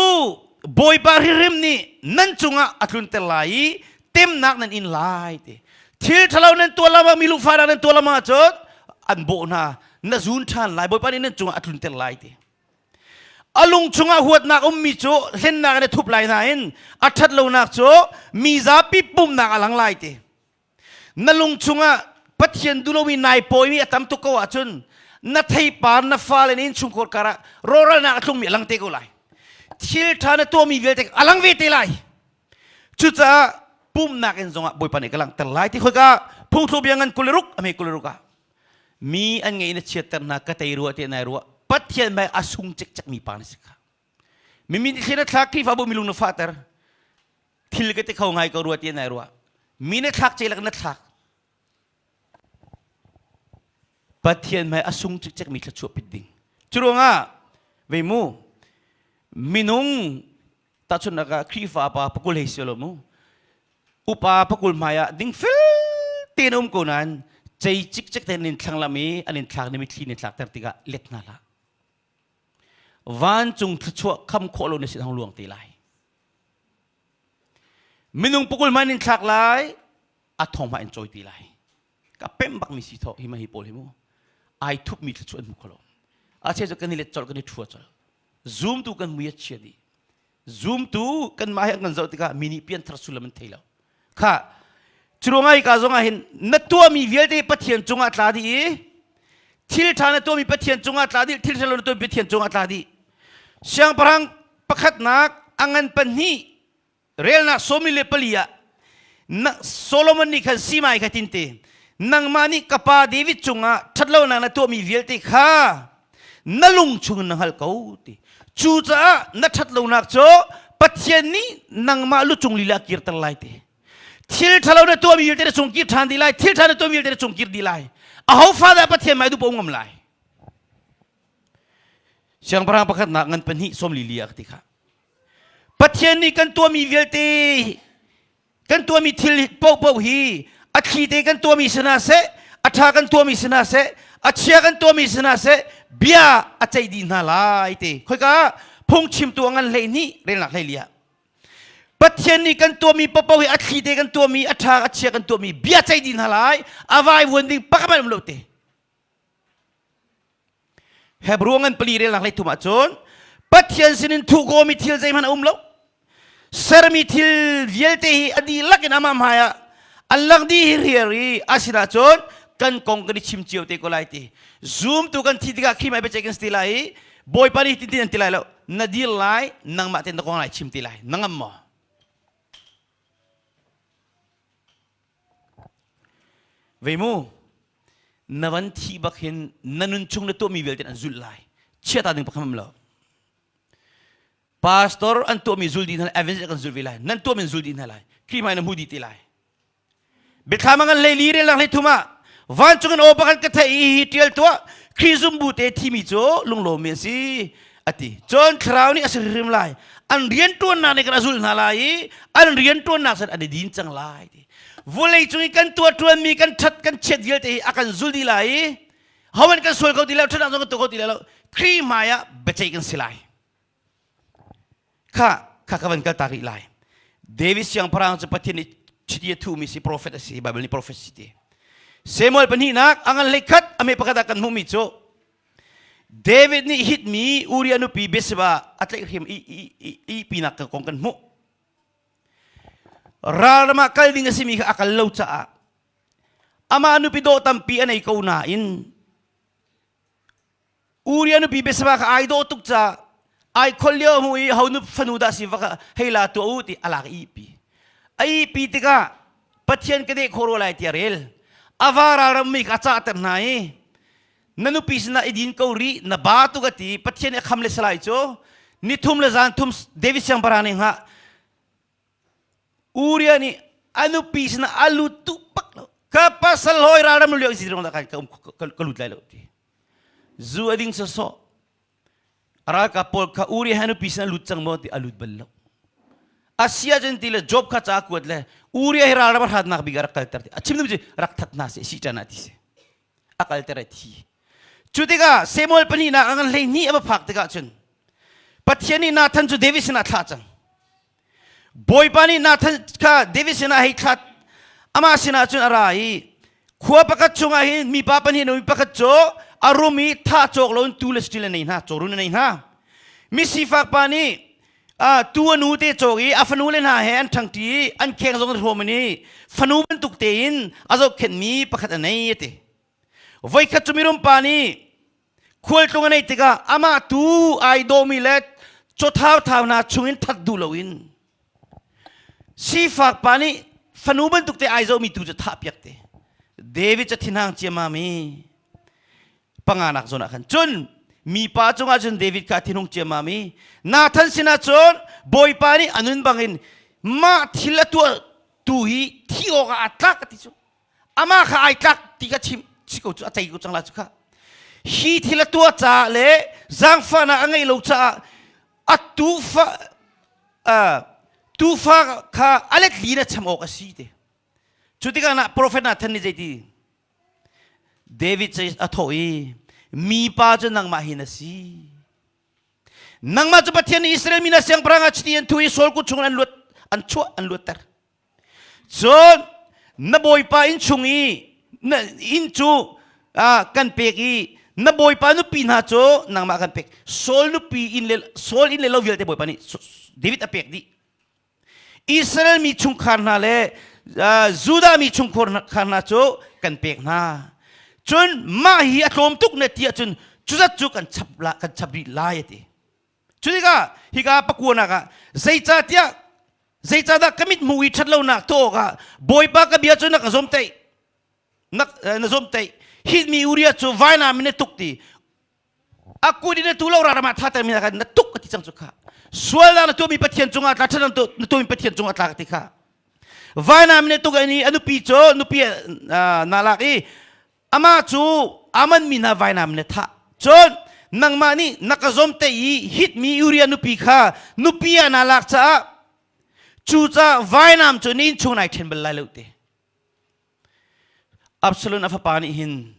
Bawipa hrimhrim nih nan cungah a tlunter lai i temnak nan in lai ti thil ṭhalo nan tuah lama mi lungfahnak nan tuah lama cun an bawh hna. Na zun ṭhan lai, Bawipa nih nan cungah a tlunter lai ti. A lung chungah huatnak ummi cu hlennak in a thup lai nain a ṭhat lonak cu mi zapi pumnak a lang lai ti. Na lung chungah Pathian duhlomi nai pawimi a tam tuk ko ahcun na theipar na fale na innchungkhar karah rawhralnak a tlungmi a lang te ko lai. Thil ṭha na tuahmi vialte a lang ve te lai. Cucaah pumnak in zongah Bawipa nih ka langhter lai ti khoika phungthluk bia ngan 26 a hme 26 ah mi an ngei na chiatter hna ka tei rua te nai rua Pathian mai a sung cikcek mi pa na si kha. Mimi thli na thlak Khrihfabu milung na fahter thil ka ti kho ngai ko rua ti nai rua mi na thlak celak na thlak Pathian hmai a sung cikcek mi thluachuah pit ding curuangah ve mu minung tahchunhnak ah Khrihfa pa pakul hei si lo mu upa pakul hmai ah ding fel tein um ko nain cei cikcek tein in thlanglam i an in thlak ni mitthli ni thlak ter tikah let hna hlah vancung thluachuah kham khawh lo na sin hong luang te lai Minung pukul hmanh in thlak lai, a thong hmanh in cawi ti lai. Ka pem bak mi si tho hi ma hi pawl hi mu. Ai thup mi thluachuah an hmu kholo. A che cu kan i let colh kan i thua colh. Zoom tu kan mui a chia dih. Zoom tu kan mah hi an kan zoh tikah mi nih pian thar sullam an thei lo. Kha curuang ka zong ah hin na tuahmi vialte Pathian cungah tla dih i thil ṭha na tuahmi Pathian cungah tla dih thil ṭha lo na tuahmi Pathian cungah tla dih. Siangpahrang pakhatnak a ngan pahnih relnak sawmi le pali ah Solomon nih khan Simai kha tinte nangmah nih ka pa David cungah ṭhatlonak na tuahmi vialte kha na lung chungin na hngalh ko ti cucaah na ṭhatlonak cu Pathian nih nangmah lu cung lila kirter lai ti thil ṭhalo na tuahmi vialte na cung kir ṭhan dih lai thil ṭha na tuahmi vialte na cung kir dih lai aho fa dah Pathian mai duh paoh ngam lai Siangpahrang pakhatnak ngan pahnih sawm li li ah ka ti kha. Pathian nih kan tuahmi vialte kan tuahmi thil paohpaoh hi a thli te kan tuahmi si hna seh, a ṭha kan tuahmi si hna seh, a chia kan tuahmi si hna seh, bia a ceih dih hna lai ti. Khoika phungchimtu a ngan 12 relnak 14 ah. Pathian nih kan tuahmi paohpaoh hi a thli te kan tuahmi, a ṭha a chia kan tuahmi bia ceih dih hna lai, a vaivuan ding pakhat hmanh um lo te. Hebrew ngan pali relnak lei thum ahcun Pathian sinin thuh kawmi thil zeihmanh a um lo. Sermi thil vialte hi a dihlak in amah hmai ah an lak dih hi riar i a sinah cun kan kong kan i chim cio te ko lai ti. Zoom tu kan thi tikah khi mai biaceih kan si ti lai i Bawipa nih tin tin an ti lai lo. Na dir lai, nangmah ten na kong lai chim ti lai. Na ngam maw? Vei mu, na van thih bak hin na nun chung na tuahmi vialte an zulh lai. Chiata ding pakhat um lo. Pastor an tuahmi zul dih hna lai, evangelist kan zul ve lai. Nan tuahmi zul dih hna lai. Khrih hmai na hmu dih te lai. Biathlam ngan hlei li rel hlei thum ah vancung in aw pakhat ka theih i hi tial tuah Khrih zumbu te thimi cu lunglawmmi an si a ti. Cun thlarau nih a si hrim lai. An rianṭuannak nih kan a zulh hna lai i an rianṭuannak cun an i din cang lai ti. Vawlei cung i kan tuahṭuanmi kan ṭhat kan chiat vialte hi a kan zul dih lai i homan kan sual ko ti lo ṭhatnak zong kan tuah ko ti lo Khrih hmai ah biaceih kan si lai. Kha kha ka van kal ta rih lai. David siangpahrang cu Pathian nih chiti a thuhmi si prophet a si Bible nih prophet si ti. Samuel pahnihnak a ngan hleikhat a me pakhat ah kan hmuhmi cu David nih hitmi Uriah nupi Bathsheba a tlaihhrem i i pinak kong kan hmuh. Ralram ah kal ding a simi kha a kal lo caah amah nupi dawh tampi a nei ko nain Uriah nupi Bathsheba kha ai dawh tuk caah ai khol lio hmu i ho nu fanu dah si va hei la tuah u ti a lak i pi. A ih pi tikah Pathian ka deh khawh rua lai tiah rel. A va ralram mi kha a cahter hna i na nupi sinah i din ko rih na ba tuk a ti Pathian nih a kham le salai cu nithum le zan thum David siangpahrang nih hnga Uriah nih a nupi sinah a lut tu bak lo ka pasal hawi ralram lio si rong kan ka lut lai lo ti zu a ding sawsawh ralkap pawl kha Uriah nupi sinah lut cang maw ti a lut bal lo asia cun ti le Job kha ca kuat le Uriah hi ralram a hratnak bik a rak kalter ti a chim dum rak that hna se si ṭan ah ti si a kalter ai thi. Cu tikah Samuel pahnihnak a ngan 12 a va phak tikah cun Pathian nih Nathan cu David sinah thlah cang. Bawipa nih Nathan kha David sinah hei thlat amah sinah cun a ra i khua pakhat chungah hin mipa pahnih mi pakhat cu A rum i thah cawk loin tu le saṭil a nei hna, cawrun a nei hna. Misifak pa nih tu a nu te cawk i a fanu le hna he an ṭhangṭi i an kheng zong an hrawm i fanu bantuk tein a zohkhenhmi pakhat a nei a ti. Voikhat cu mirum pa nih khualtlung a neih tikah amah tu ai dawmi le cawthau thau hna chungin that duh loin sifak pa nih fanu bantuk te ai zohmi tu cu thah piak te. David cu thinhang ciammam i panganak zawn ah khan cun mipa cungah cun David kha thinhung ciammam i Nathan sinah cun Bawipa nih a nun bangin mah thil a tuah tu hi thi awkah aa tlak a ti cu. Amah kha ai tlak ti ka chim si ko cu a cei ko cang la cu kha. Hi thil a tuah caah le zaangfahnak a ngeih lo caah a tufa tufa kha a let li in a cham awk a si te. Cu tikah na profet Nathan nih zeiti David cu a thawh i mipa cu nangmah hi na si. Nangmah cu Pathian nih Israel mi na siangpahrang ah chiti an thu i Saul kut chungin an luat an chuah an luatter. Cun na bawipa inn chung i na inn cu kan pek i na bawipa nupi hna cu nangmah kan pek. Saul nupi inn le Saul inn le lo vialte bawipa nih David a pek dih. Israel mi chungkhar hna le Judah mi chungkhar hna cu kan pek hna. Cun mah hi a tlawm tuk na ti ahcun cuzat cu kan chap la kan chap rih lai a ti. Cu tikah hika pakuanak ah zeicahtiah zeicahdah ka mit hmuh i ṭhat lonak tuah awkah Bawipa ka bia cu na ka zawmtaih na, na zawmtaih hitmi Uriah cu vainam in na tuk ti a kut in na tu lo ram ah thater mi na tuk ka ti cang cu kha sualnak na tuahmi Pathian cungah tla ṭhat na tuahmi Pathian cungah tla ka ti kha vainam in na tuk i a nupi cu nupi na lak i Amah cu Ammon mi hna vainam in a thah. Cun nangmah nih na ka zawmte i Hitmi Uriah nupi kha nupi ah naa lak caah cucaah vainam cu na innchung nai ṭhen bal lai lo te. Absalom a fapa nih hin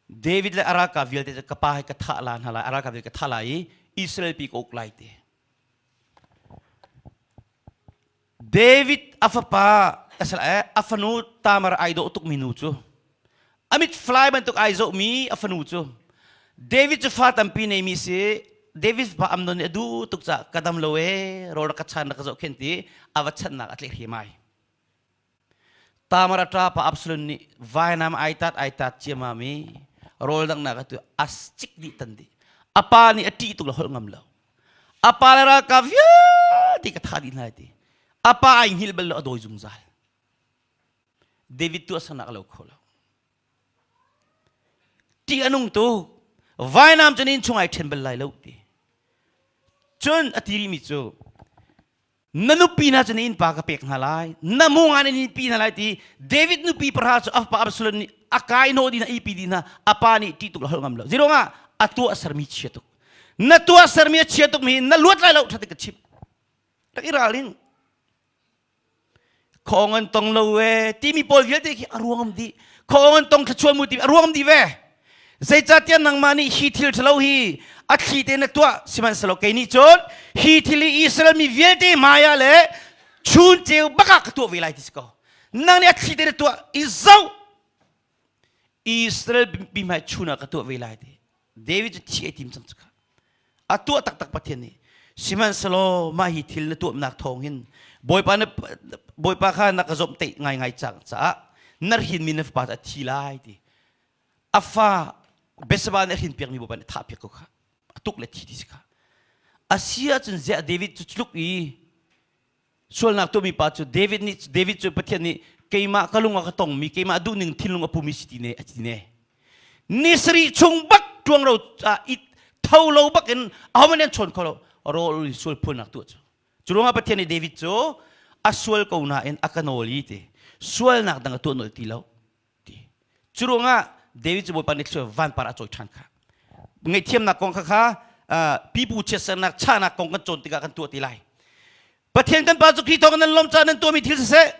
David le a ralkap vialte cu ka pa he ka thah la hna lai, a ralkap vialte ka thah lai i Israel pi ka uk lai te. David a fapa a fanu Tamar ai dawh tukmi nu cu a mit fly bantuk ai zohmi a fanu cu David cu fa tampi neimi si David fapa Amnon nih a duh tuk caah ka dam lo ee rawl rak ka chan rak ka zohkhenh ti a va chanhnak a tleh hrim ai. Tamar a ṭapa Absalom nih vainam ai tat ai tat ciammam i rawl danghnak atu as cik dih tan dih. A pa nih a ṭih tuk le holh ngam lo. A pa le ralkap vialte ka thah dih hna ti. A pa ai hngilh bal lo a dawi zungzal. David tuahsernak a lo kho lo. Ṭih a nung tuk. Vainam cu inn chung ai ṭhen bal lai lo ti. Cun a ti rihmi cu na nupi hna cu na innpa ka pek hna lai na mung ah na pi hna lai ti David nupi pahra cu a fapa Absalom nih a kai hnawh dih hna ipi dih hna a pa nih ṭih tuk le holh ngam lo zeiruangah a tuah sermi chia tuk na tuah sermi a chia tuk mi na luat lai lo ṭha ka chim rak i ralring Khong an tong lo e timi pawl vialte khi a ruangam dih. Khong an tong thluachuah mu timi a ruangam dih ve. Zeicahtiah nangmah nih hi thil ṭhalo hi a thli te na tuah sihmanhsehlaw kei nih cun hi thil hi Israel mi vialte hmaiah le chun ceu bak ah ka tuah ve lai ti si ko. Nang nih a thli te na tuah i zoh Israel mi hmai chun ah ka tuah ve lai ti. David cu thi ai tim cang cu kha. A tuah taktak Pathian nih. Sihmanhsehlaw mah hi thil na tuahnak thawng hin Bawipa na Bawipa kha na ka zomhtaih ngaingai cang caah na hrinmi na fapa cu a thi lai ti. A fa Bethseba nih a hrinpiakmi Bawipa nih thahpiak ko kha. A tuk le thi ti si kha. A si ahcun ziah David cu tluk i Sualnak tuahmi pa cu David nih David cu Pathian nih keimah ka lung a ka tongmi keimah duhning thinlung a pumi si ti ne a ti ne. Ni sarih chung bak tuang ro ah it tho lo bak in ahohmanh an chawn kho lo rawl sual phulnak tuah cu. Cu ruangah Pathian nih David cu a sual ko nain a ka nawl i ti sualnak dang a tuah nawl ti lo. ti. Cu ruangah David cu Bawipa nih thluai vanpar a cawi ṭhan kha. Ngaihthiamnak kong kha kha pipu chiatsernak chahnak kong kan cawn tikah kan tuah ti lai. Pathian kan Pa cu Khrih thawng nan lawm caah nan tuahmi thil siseh,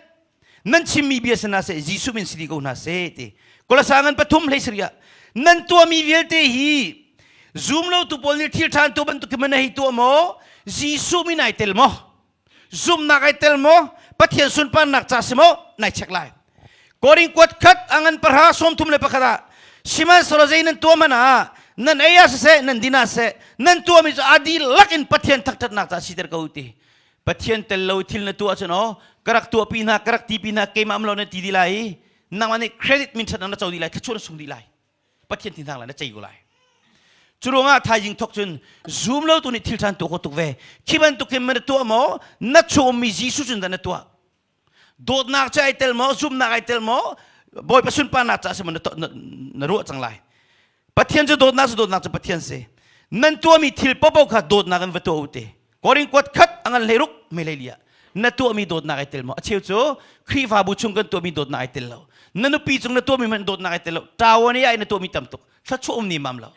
nan chimmi bia si hna seh, Jesuh min si dih ko hna seh ti. Kolasa ngan pathum hlei sarih ah nan tuahmi vialte hi zum lotu pawl nih thil ṭha an tuah bantuk in na hei tuah maw? Jesuh min ai tel maw? Zumhnak ai tel maw? Pathian sunparnak ca si maw? Nai check lai. Korin kuat khat a ngan pahra 31 ah. Sihmanhsehlaw zei nan tuah hmanh ah nan ei ah siseh nan din ah siseh nan tuahmi cu a dihlak in Pathian thangṭhatnak caah siter ko ti. Pathian tel lo thil na tuah cun aw ka rak tuahpi hna ka rak tipi hna keimah am lo na ti dih lai i nangmah nih credit min ṭhatnak na co dih lai thluachuah na sung dih lai. Pathian thinhang lai na cei ko lai. Cu ruangah thaizing thok cun zum lo tu nih thil ṭhan tuah ko tuk ve. Khi bantuk hin na tuah maw na chung ummi Jesuh cun dah na tuah. Dawtnak cu ai tel maw zumnak ai tel maw Bawipa sunparnak caah si maw na ruah cang lai. Pathian cu dawtnak cu dawtnak cu Pathian si. Nan tuahmi thil paohpaoh kha dawtnak in va tuah u te. Korin kuat khat a ngan hleiruk mei lia na tuahmi dawtnak ai tel maw? A cheu cu Khrihfabu chung kan tuahmi dawtnak ai tel lo. Na nupi cung na tuahmi hmanh dawtnak ai tel lo. Ṭawan i ai na tuahmi tam tuk. Thluachuah um ni mam lo.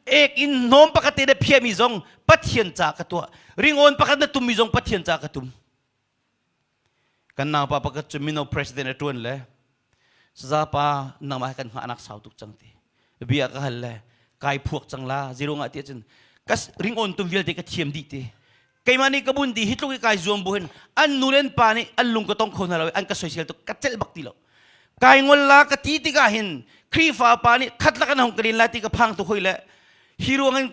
Ek in hnawm pakhat te na phiahmi zong Pathian ca ka tuah. Ringawn pakhat na tummi zong Pathian ca ka tum. Kan naupa pakhat cu mino president a ṭuan le sazapa nangmah he kan hngahnak sau tuk cang ti. Bia ka hal le kai phuak cang la zero ngah ti ahcun ka ringawn tum vialte ka thiam dih ti. Keimah nih ka bun di hi tluk i kai zuam bu hin an nu le an pa nih an lung ka tong kho hna lo i an ka soisel tuk ka celh bak ti lo. Kai ngol la ka ti tikah hin Khrihfa pa nih khat lak an hong ka len la ti ka phang tuk hoi le hi ruang in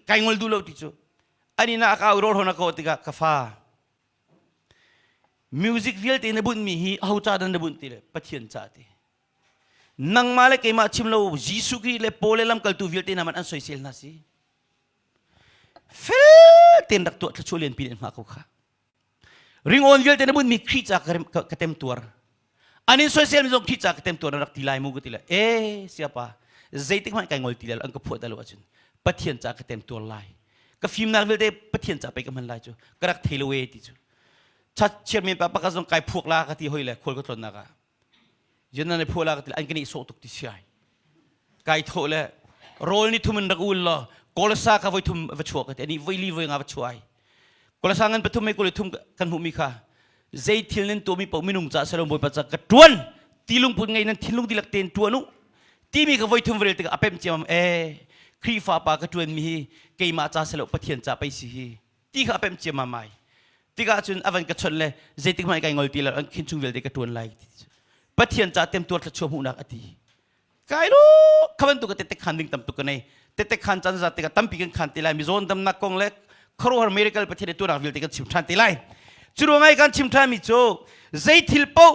kai ngol duh lo ti cu. An inn ah a ka au rawl hon a ka tikah ka fa Music vialte na bunhmi hi aho ca dah na bunh ti le Pathian ca ti. Nangmah le keimah chim lo Jesuh Khrih le Paul le lamkaltu vialte hna man an soisel hna si. Fel tein rak tuah thluachuah lianpi in hngah ko kha. Ringawn vialte na bunhmi Khrih ca ka tem tuar. An in soisel mi zong Khrih ca ka tem tuar na rak ti lai mu ka ti le e siapa zeitik hmanh kai ngol ti lai lo an ka phuah lo ahcun Pathian ca ka tem tuar lai. Ka fimnak vialte Pathian ca pei ka hman lai cu ka rak thei lo e ti cu. Chat chairman pa pakhat zong kai phuak la ka ti hoi le khual ka tlonnak ah. Jinan ne phuak la ka ti an ka nih sawh tuk ti siai. Kai thawh le rawl ni thum in rak ul law kawlasa kha voi thum va chuak ka ti ani voi li voi nga va chuai. Kawlasa ngan pathum mei kul thum kan hmuh mi kha zei thil nan tuah mi paoh minung ca selo bawipa ca ka tuan ti lungput ngei nan thinlung dihlak tein tuan u timi ka voi thum va rel tikah a pem ciamam e Khrihfa pa ka tuan mi hi keimah ca selo Pathian ca pei si hi ti kha a pemh ciammam ai tikah cun a van ka chawnh le zeitik hmanh kai ngol ti lo an khin chung vialte ka tuan lai pathian ca temtuar thluachuah hmuhnak a ti kai lu kha bantuk ka tete khan ding tam tuk ka nei tete khan chan za tikah tampi kan khan te lai mizawn damnak kong le khuaruahhar miracle pathian i tuanak vialte kan chim ṭhan te lai cu ruangah kan chim ṭhan mi cu zei thil paoh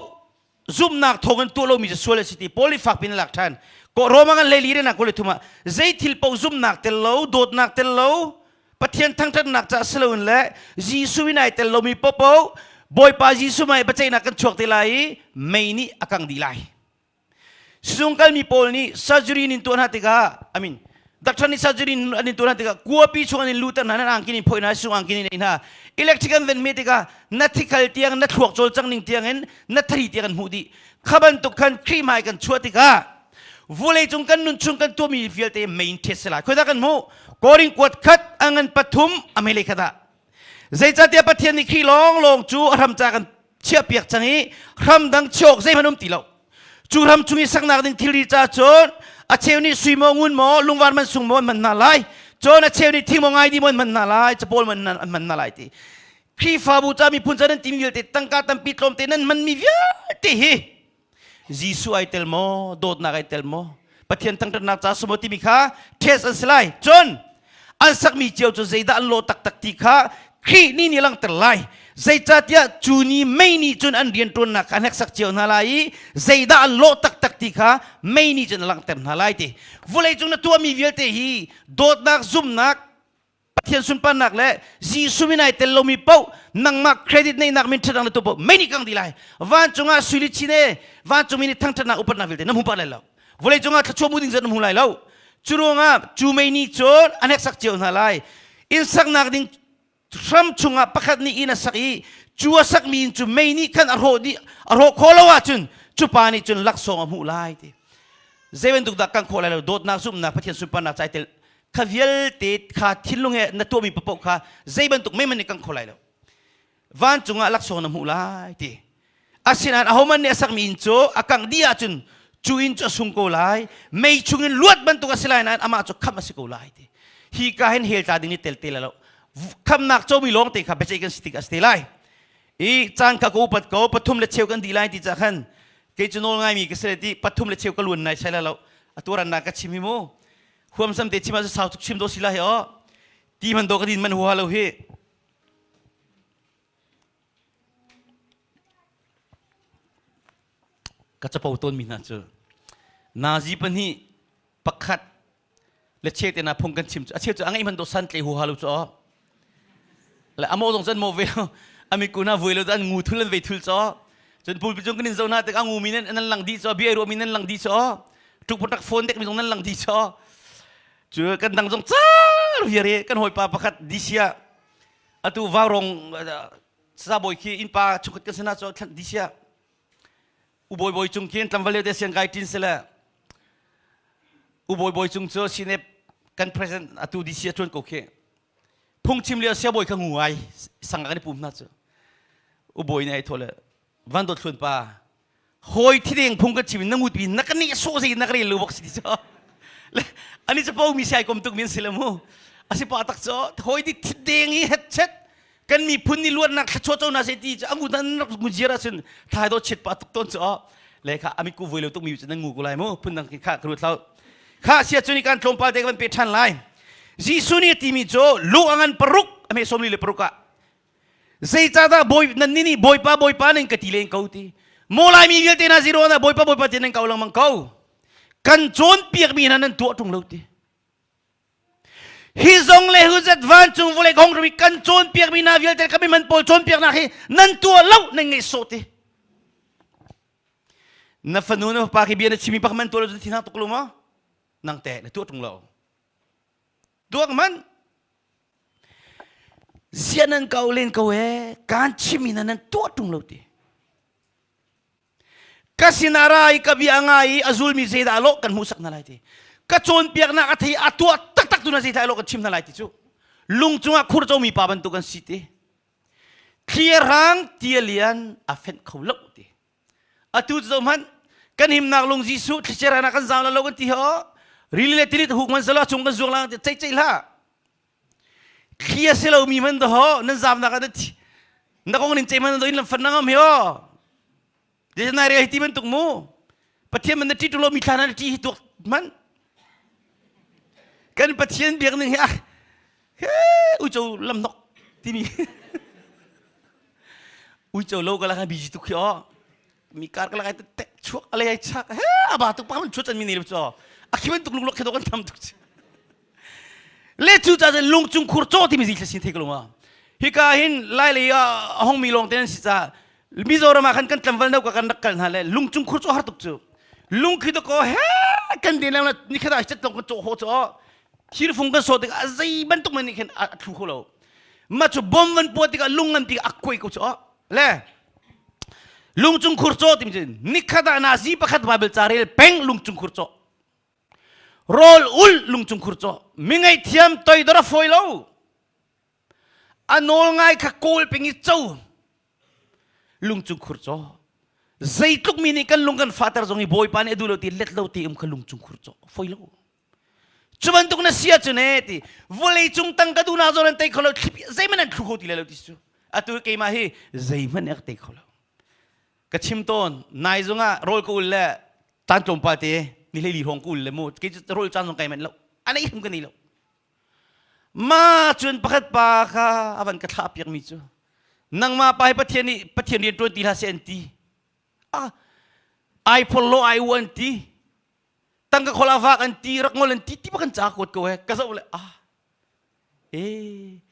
zumhnak thawng in tuah lomi cu sual a si ti Paul nih fakpi in a lak ṭhan. Roma ngan hlei li rian kul le thum ah zei thil paoh zumhnak tel lo, dawtnak tel lo, Pathian thangṭhatnak caah si loin le Jesuh in ai tel lomi paohpaoh Bawipa Jesuh mah i biaceihnak kan chuak te lai i mei nih a kang dih lai. Sizung kalmi pawl nih surgery in tuah hna tikah I mean doctor nih surgery an in tuah hna tikah kuapi chung an in luter hna nan angkin in phoih hna sizung angkin in ei hna electric an ven me tikah na thikhal tiang na thluak cawlcang ning tiang in na thari tiang an hmuh dih kha bantuk khan Khrih hmai kan chuah tikah vulei cung kan nun chung kan tuahmi vialte mei in ṭhet si lai khoi dah kan hmuh Korin kuat khat a ngan pathum a mei lei khat ah Zeicahtiah Pathian nih Khrih lawnglawng cu a hram ca kan chiahpiak cang i hram dang chiah awk zeihmanh um ti lo. Cu hram chung i saknak ding thilri ca cun a cheu nih sui maw ngun maw lungvar man sung maw an hman hna lai. Cun a cheu nih thing maw ngaidi maw an hman hna lai, capawl maw an hman hna lai ti. Khrihfabu ca miphun ca nan timi vialte tangka tampi tlawmte nan hmanmi vialte hi Jesuh ai tel maw dawtnak ai tel maw Pathian thangṭhatnak ca sumaw timi kha test an si lai cun an sakmi cio cu zeidah an lawh taktak ti kha Khrih nih nih langhter lai zeicahtiah cu ni mei nih cun an rianṭuannak kha an hneksak cio hna lai i zeidah an lawh taktak ti kha mei nih cun a langhter hna lai ti vawlei cung na tuahmi vialte hi dawtnak zumhnak Pathian sunparnak le Jesuh min ai tel lomi paoh nangmah credit neihnak min ṭhatnak na tu paoh mei nih kang dih lai vancung ah sui le chin e vancung mi nih thangṭhatnak upatnak vialte na hmu pah lai lo vawlei cungah thluachuah mu ding zat na hmu lai lo cu ruangah cu mei nih cun a hneksak cio hna lai inn saknak ding hram chungah pakhat nih inn a sak i cu a sakmi inn cu mei nih khan a hrawh dih a hrawh khawh lo ahcun cu pa nih cun laksawng a hmuh lai ti zei bantuk dah kan khawh lai lo dawtnak zumhnak Pathian sunparnak cai tel kha vialte kha thinlung he na tuahmi paoh kha zei bantuk mei man nih kan kho lai lo vancung ah laksawng na hmuh lai ti asinain ahohmanh nih a sakmi inn cu a kangh dih ahcun cu inn cu a sung ko lai mei chungin luat bantuk a si lai nain amah cu khamh a si ko lai ti hi ka hin hell tla ding nih tel te lai lo khamnak comi lawng te kha biaceih kan si tik a si te lai i caan kha ka upat ko pathum le cheu kan dih lai ti cah khan kei cu nawl ngaimi ka si le ti pathum le cheu ka luan nai sai lai lo. Atu ran ka chim hi mu. Huamsam te chim ah sau tuk chim do si lai o. Ti man do ka din man huha lo hi. Ka capo tawn mi hna cu nazi pahnih pakhat le che te na phung kan chim cu a cheu cu a ngeih man do san tle huha lo cu o le amo zong cun mo ve ami kuna vui lo an ngu thul an vei thul cho cun pulpi cung kan in zo na tik a ngu mi nan nan lang di cho bia ru mi nan lang di cho tuk tak phone dek mi zong nan lang di cho cu kan dang zong car viare kan hawipa pakhat disia atu vaurong sabawi khi innpa chungkhat kan sana cho disia ubawi bawi cung khin tlangval te siang kai tin sele ubawi bawi cung cu sinep kan president atu disia tuan ko khi phungchim lio siabawi kha ngu ai sang kan i pum hna cu ubawi nih ai thawh le van dawt thlun pa hawi thideng phung kan chim na ngut bi na ka nih so zei na ka rel lu bok si ti cho le ani chu po mi sai kom tuk min si le mu asi pa tak cho hawi di thideng i het chet kan miphun ni luatnak thlachuah co na se ti chu angu nan rak ngu ziar ahcun thai do chit pa tuk ton chu le kha ami ku vui lo tuk mi chu nan ngu ko lai mu phun dang kha ka ruat kha sia chu ni kan tlawmpal te kan pe than lai Jesuh nih a timi cu lu a ngan paruk a hme sawmli le paruk ah zeicahdah bawi nan nih bawipa bawipa nan ka ti len ko ti maw laimi vialte hna zero na bawipa bawipa ti nan ko lengmang ko kan cawnpiakmi hna nan tuah ṭung lo ti hi zong le hu zet vancung vawlei kong rami kan cawnpiakmi hna vialte kan man pawl cawnpiaknak hi nan tuah lo nan ngaih sawh ti na fanu na fapa khi bia na chimi pak man tuah lo cu thin hang tuk lo maw nang te na tuah ṭung lo tuak man Ziah nan ko len ko ee kaan chimmi na nan tuah ṭung lo ti. Ka sinah ra i ka bia a ngai i a zulmi zeidah lawh kan hmuhsak hna lai ti. Ka cawnpiaknak a thei a tuah taktak tu na zeidah lawh kan chim hna lai ti cu. Lung cungah khur comi pa bantuk an si ti. Thli rang tia lian a fenh kho lo ti. Atu cu zohhmanh kan himnak lung Jesuh thlichia ran ah kan zaam lo kan ti ho. Rili le tilit huk man selaw chung kan zuang lang ti ceih ceih hlah. Thli a si lomi hmanh daw nan zamnak ah na kong nin ceih hmanh in lam fan na ngam hi aw. Nai re hi ti bantuk mu. Pathian man na ṭi lo mi thla na ṭi hi tuak hmanh. Kan Pathian biak ning hi ah he uico lam nok timi uico lo ka la busy tuk hi aw. Mi kar ka la kai tek chuak alei ai chak he aba tuk pa man chuat mi ni lo cho. Akhi bantuk lung lok khi do kan tam tuk. Le cu ca cun lungchung khur caw timi zi sin thei ko ma. Hika hin lai lei ah a hong mi lawng te an si ca Mizoram ah khan kan tlangval no ka kan rak kal hna le lungchung khur caw har tuk cu. Lungkhi to ko he kan den lang ni khata chet long kan caw ho caw thirfung kan so tik a zei bantuk man nih khin a thlu kho lo. Ma cu bom van puah tikah lung ngan tikah a kuai ko cu le lungchung khur caw timi cu nikhat ah nazi pakhat Bible ca rel peng lungchung khur caw Rawl ul lungchung khur caw mi ngaihthiam toidor a fawi lo. A nawl ngai kha kawl peng i co lungchung khur caw. Zeitluk mi nih kan lung kan fahter zong i Bawipa nih a duh lo ti let lo ti um kha lungchung khur caw fawi lo. Cu bantuk na si ahcun ee ti vawlei cung tang ka duhnak zawn an tei kho lo thlipi zeihmanh an thlu kho ti lai lo ti cu. Atu keimah hi zeihmanh ka tei kho lo. Ka chim tawn nai zongah rawl ka ul le caan tlawmpal te ni hlei li hrawng ka ul le mu kei cu rawl caan zong kai manh lo a nei hrim ka nei lo ma cun pakhat pa kha a van ka thlah piak mi cu nangmah pa hi pathian nih pathian rian ṭuan ti hlah seh an ti ah ai phol lo ai u an ti tangka khol a vak an ti rak ngol an ti ti ba kan ca kuat ko he ka zoh le ah eh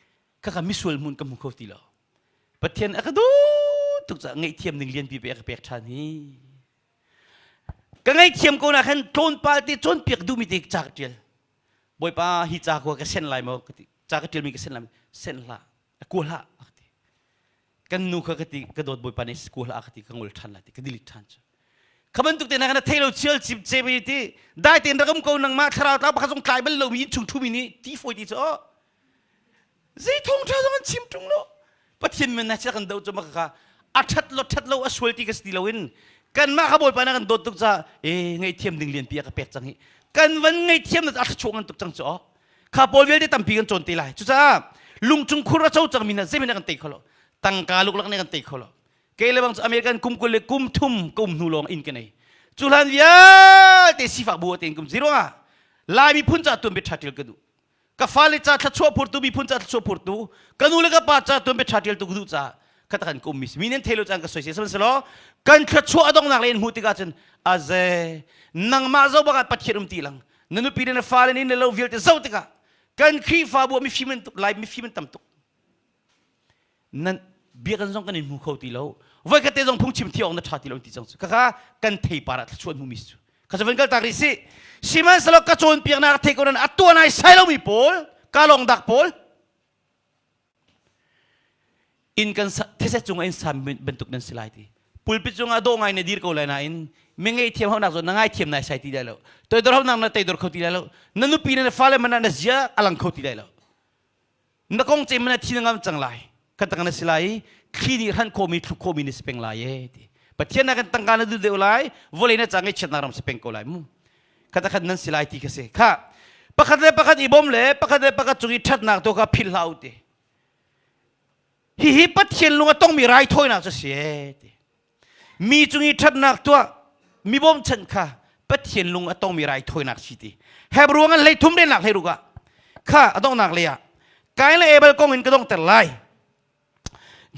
kaka misual hmun ka hmu kho ti lo Pathian a ka duh tuk caah ngaihthiam ning lianpi pe a ka pek ṭhan hi. Ka ngaihthiam ko na khan tlawnpal te cawnpiak duhmi te ca ka ṭial. Bawipa hi ca kua ka sen lai maw ka ti. Ca ka ṭialmi ka sen lai sen hlah kua hlah a ka ti. Kan nu kha ka ti ka dawt Bawipa nih kua hlah a ka ti ka ngol ṭhan lai ti ka delete ṭhan cu. Kha bantuk te na kana thei lo chial cip ce bi ti dai tein rak um ko nangmah thlarau tlau pakhat zong tlai bal lomi innchung ṭhumi nih ti fawi ti cu zei thawngṭha zong an chim ṭung lo pathian men na kan do cu maka ka a ṭhat lo ṭhat lo a sual ti ka si ti loin kanmah kha bawipa na kan dawt tuk ca e ngaihthiam ding lianpi a ka pek cang hi kan van ngaihthiam na a thluachuah ngan tuk cang cu kha pawl vialte tampi kan cawn te lai cucaah lungchung khur a co cangmi na zeihmanh kan tei kho lo tangka luklak nih kan tei kho lo kei le bang cu American kum 23 kum ka um hnu lawng inn ka nei. Cu hlan vialte sifak bu tein kum zero ah Lai miphun ca tuan bia ṭha ṭial ka duh. Ka fale ca thluachuah phurtu miphun ca thluachuah phurtu ka nu le ka pa ca tuan bia ṭha ṭialtu ka duh caah ka tak an ka ummi si. Mi nan thei lo caan ka soisel sihmanhsehlaw kan thluachuah a donghnak le in hmuh tikah cun aze nangmah zo bak ah Pathian um ti lang na nupi le na fale nih na lo vialte zoh tikah kan Khrihfabu ah mifim an tuk lai mifim an tam tuk nan biakinn zong kan in hmu kho ti lo voi khat te zong phungchim thi awk na ṭha ti lo ti cang cu khakha kan theipar ah thluachuah hmumi cu kha van kal tak rih si sihmanhsehlaw ka cawnpiaknak thei ko nan a tuan ai sai lomi pawl ka lawng dak pawl inn kan these cungah in sam bantuk nan si lai ti pulpit cungah dawh ngai na dir ko lai nain mi ngei thiam haunak zawn na ngai thiam nai sai ti lai lo toidor haunak na teidor kho ti lai lo na nupi na fale man na zia alang kho ti lai lo na kong ce mana thi na ngam cang lai kan tang na si lai i thli nih hran khawmi thluk khawmi na si peng lai e ti pathian na kan tangka na duh deuh lai vawlei na cang i chiatnak ram si peng ko lai mu kha khat nan si lai ti kha si kha pakhat le pakhat i bawm le pakhat le pakhat cung i ṭhatnak tu kha philh hlah u ti hihi pathian lung a tongmi raithawinak cu si e ti Mi cung i ṭhatnak tuah mi bawmchanh kha Pathian lung a tongmi raithawinak si ti. Hebrew ngan hlei thum rennak hlei ruk ah kha a donghnak lei ah Kain le Abel kong in ka donghter lai.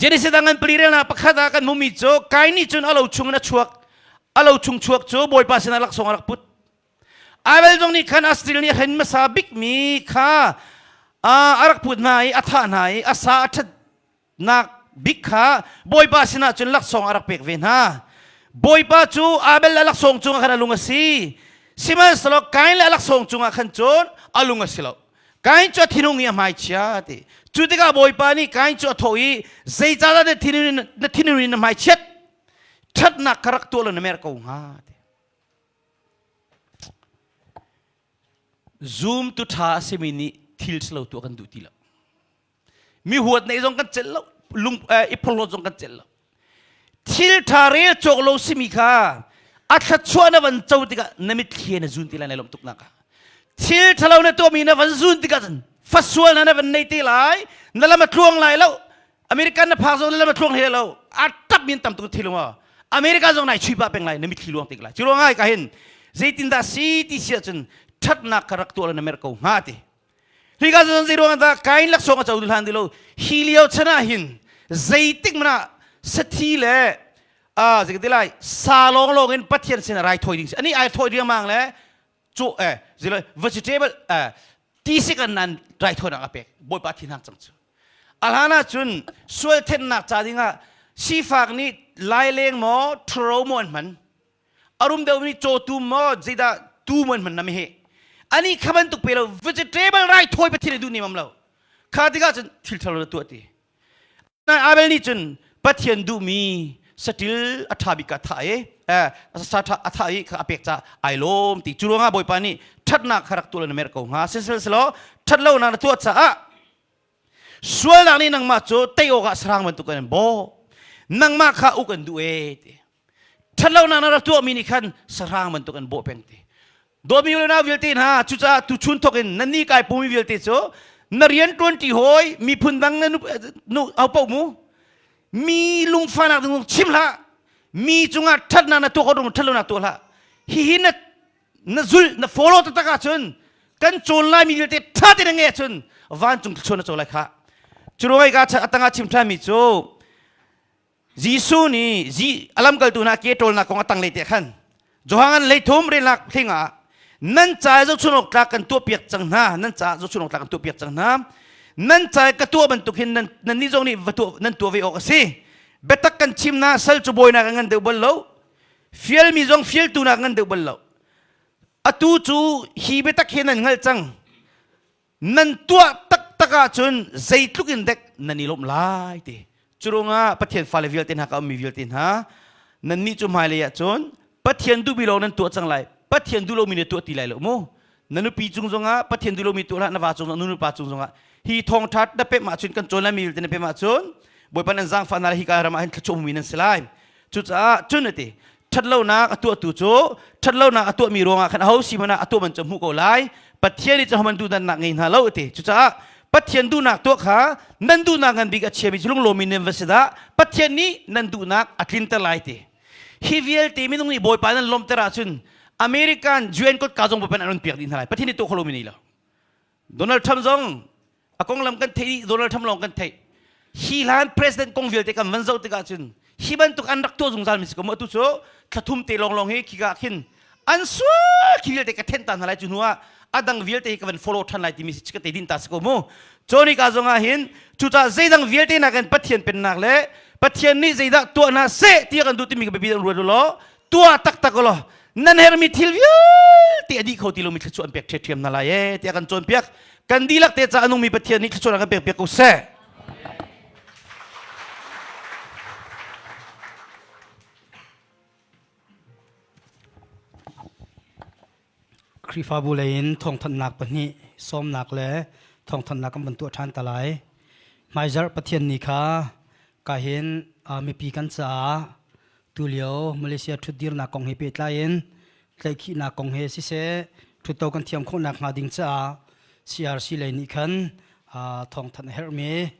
Genesis ah ngan pali relnak pakhat ah kan hmumi cu Kain nih cun a lo chung in a chuak a lo chung chuak cu Bawipa sinah laksawng a rak put. Abel zong nih khan Asril nih a hren hmasa bikmi kha a rak put hna i a thah hna i a sa a ṭhat nak bik kha Bawipa sinah cun laksawng a rak pek ve hna. Bawipa cu Abel le laksawng cungah khan a lung a si. Sihmanhsehlaw Kain le laksawng cungah khan cun a lung a si lo. Kain cu a thinung i a hmaichia ti. Cu tikah Bawipa nih Kain cu a thawh i zeicahdah na thinung na thinung in na hmaichiat? Ṭhatnak kha rak tuah law na mer ko hnga ti. Zumtu ṭha a simi nih thil ṭhalo tuah kan duh ti lo. Mi huat neih zong kan celh lo lung i phorhlawt zong kan celh lo thil ṭha rel cawk lo simi kha a thluachuah na van co tikah na mitthli na zun ti lai na lawmh tuk nak ah thil ṭhalo na tuahmi na van zun tikah cun fasual na na van nei te lai na lam a tluang lai lo American na phak zong na lam a tluang hlei lo a tap min tam tuk thil maw America zong nai chui pah peng lai na mitthli luang tik lai cu ruangah ka hin zeitindah si ti si ahcun ṭhatnak kha rak tuah lo na mer ko hnga ti Hika cun zei ruang dah Kain laksawng a co hlan ti lo. Hi lio chan ah hin zeitik hmanh ah sathi le a zei ti lai sa lawng lawng in Pathian sin rai thawi ding si. Ani ai thawi riangmang le cu eh zilo vegetable eh tisik an nan rai thawinak a pek. Bawipa thin hang cang cu. A hlan ah cun sual thennak ca dingah sifak nih laileng maw ṭhuro maw an hman. A rum deuhmi cawtum maw zeidah tu maw an hman na mi hi ani kha bantuk pe lo vegetable rai thawi pathian nih duh nemam lo kha tikah cun thil ṭhalo na tuah ti Abel nih cun Pathian duhmi saṭil a ṭha bik ka thah i sa a thah i kha a pek ca ai lawm ti cu ruangah Bawipa nih ṭhatnak kha rak tuah na mer ko hnga sihmanhsehlaw ṭhat lonak na tuah caah Sualnak nih nangmah cu tei awkah sarang bantuk in an bawh. Nangmah kha uk an duh ee ti. Ṭhatlonak na rak tuahmi nih khan sahrang bantuk an bawh peng ti. Dawtmi u le nau vialte hna, cucaah tuchun thawk in nannih kai pumi vialte cu na rian ṭuanṭi hawi miphun dang na nu au paoh mu mi lungfahnak ding chim hlah mi cungah ṭhatnak na tuah ko rung ṭhatlonak tuah hlah hihi na na zulh na follow taktak ahcun kan cawn laimi vialte ṭha tein na ngeih ahcun vancung thluachuah na co lai khah cu ruangah ka a tangah chim ṭhanmi cu Jesuh nih a lamkaltu hna ke ṭawlnak kong a tanglei te khan Johan leithum relnak hling ah nan ca zohchun awk tlak kan tuahpiak cang hna nan ca zohchun awk tlak kan tuahpiak cang hna nan ca ka tuah bantuk hin nan nannih zong nih va tuah nan tuah ve awk a si biatak kan chim na sal cu bawi nak a ngan deuh bal lo Fialmi zong fialtu nak ngan deuh bal lo. Atu cu hi biatak hi nan hngalh cang. Nan tuah taktak ahcun zeitluk in dek nan i lawmh lai ti. Curuangah Pathian fale vialte hna ka ummi vialte hna nannih cu hmailei ahcun Pathian duhmi lawng nan tuah cang lai. Pathian duh lomi na tuah ti lai lo mu. Na nupi cung zongah Pathian duh lomi tuah hlah, na va cung zongah, nu nupa cung zongah hi thawngṭha na pemh ahcun kan cawn laimi vialte na pemh ahcun Bawipa nan zaangfah hna lai hika ram ah hin thluachuah hmumi nan si lai. Cucaah cun a ti, ṭhatlonak a tuahtu cu ṭhatlonak a tuahmi ruangah khan aho si hmanh ah a tuah man cu a hmuh ko lai. Pathian nih cun hohmanh duhdanhnak ngei hna lo a ti. Cucaah Pathian duhnak tuah kha nan duhnak ngan bik a chiami cu lunglawmi nan va si dah. Pathian nih nan duhnak a tlinter lai ti. Hi vialte minung nih Bawipa nan lawmter ahcun American UN kotka zong Bawipa an run piak dih hna lai. Pathian nih tuah kho lomi nei lo. Donald Trump zong a konglam kan theih dih Donald Trump lawng kan theih. Hi hlan president kong vialte kan van zoh tikah cun hi bantuk an rak tuah zungzal mi si ko mu atu cu thlathum te lawnglawng hi khika khin an sual khi vialte ka then ta hna lai cu hnu ah a dang vialte hi ka van follow than lai timi si ka te din ta si ko mu cawni ka zong ah hin cucaah zeidang vialte nakin Pathian pennak le Pathian nih zeidah tuah hna seh ti kan duh timi ka biapi an ruat law tuah taktak law nan hermi thil vialte a dih kho ti lomi thluachuah an pek ṭhiamṭhiam hna lai ee tiah kan cawnpiak kan dihlak te ca a nungmi Pathian nih thluachuah kan pek piak ko seh.
Khrihfabu lei in thawngthanhnak pahnih sawmnak le thawngthanhnak kan van tuah ṭhan ta lai. Hmaizarh Pathian ni kha ka hin mipi kan caah tulio Malaysia ṭhutdirnak kong he pehtlai in tlaihkhihnak kong he siseh ṭhutto kan thiam khawhnak hnga ding caah CRC lei nih khan thawngthanh a herhmi.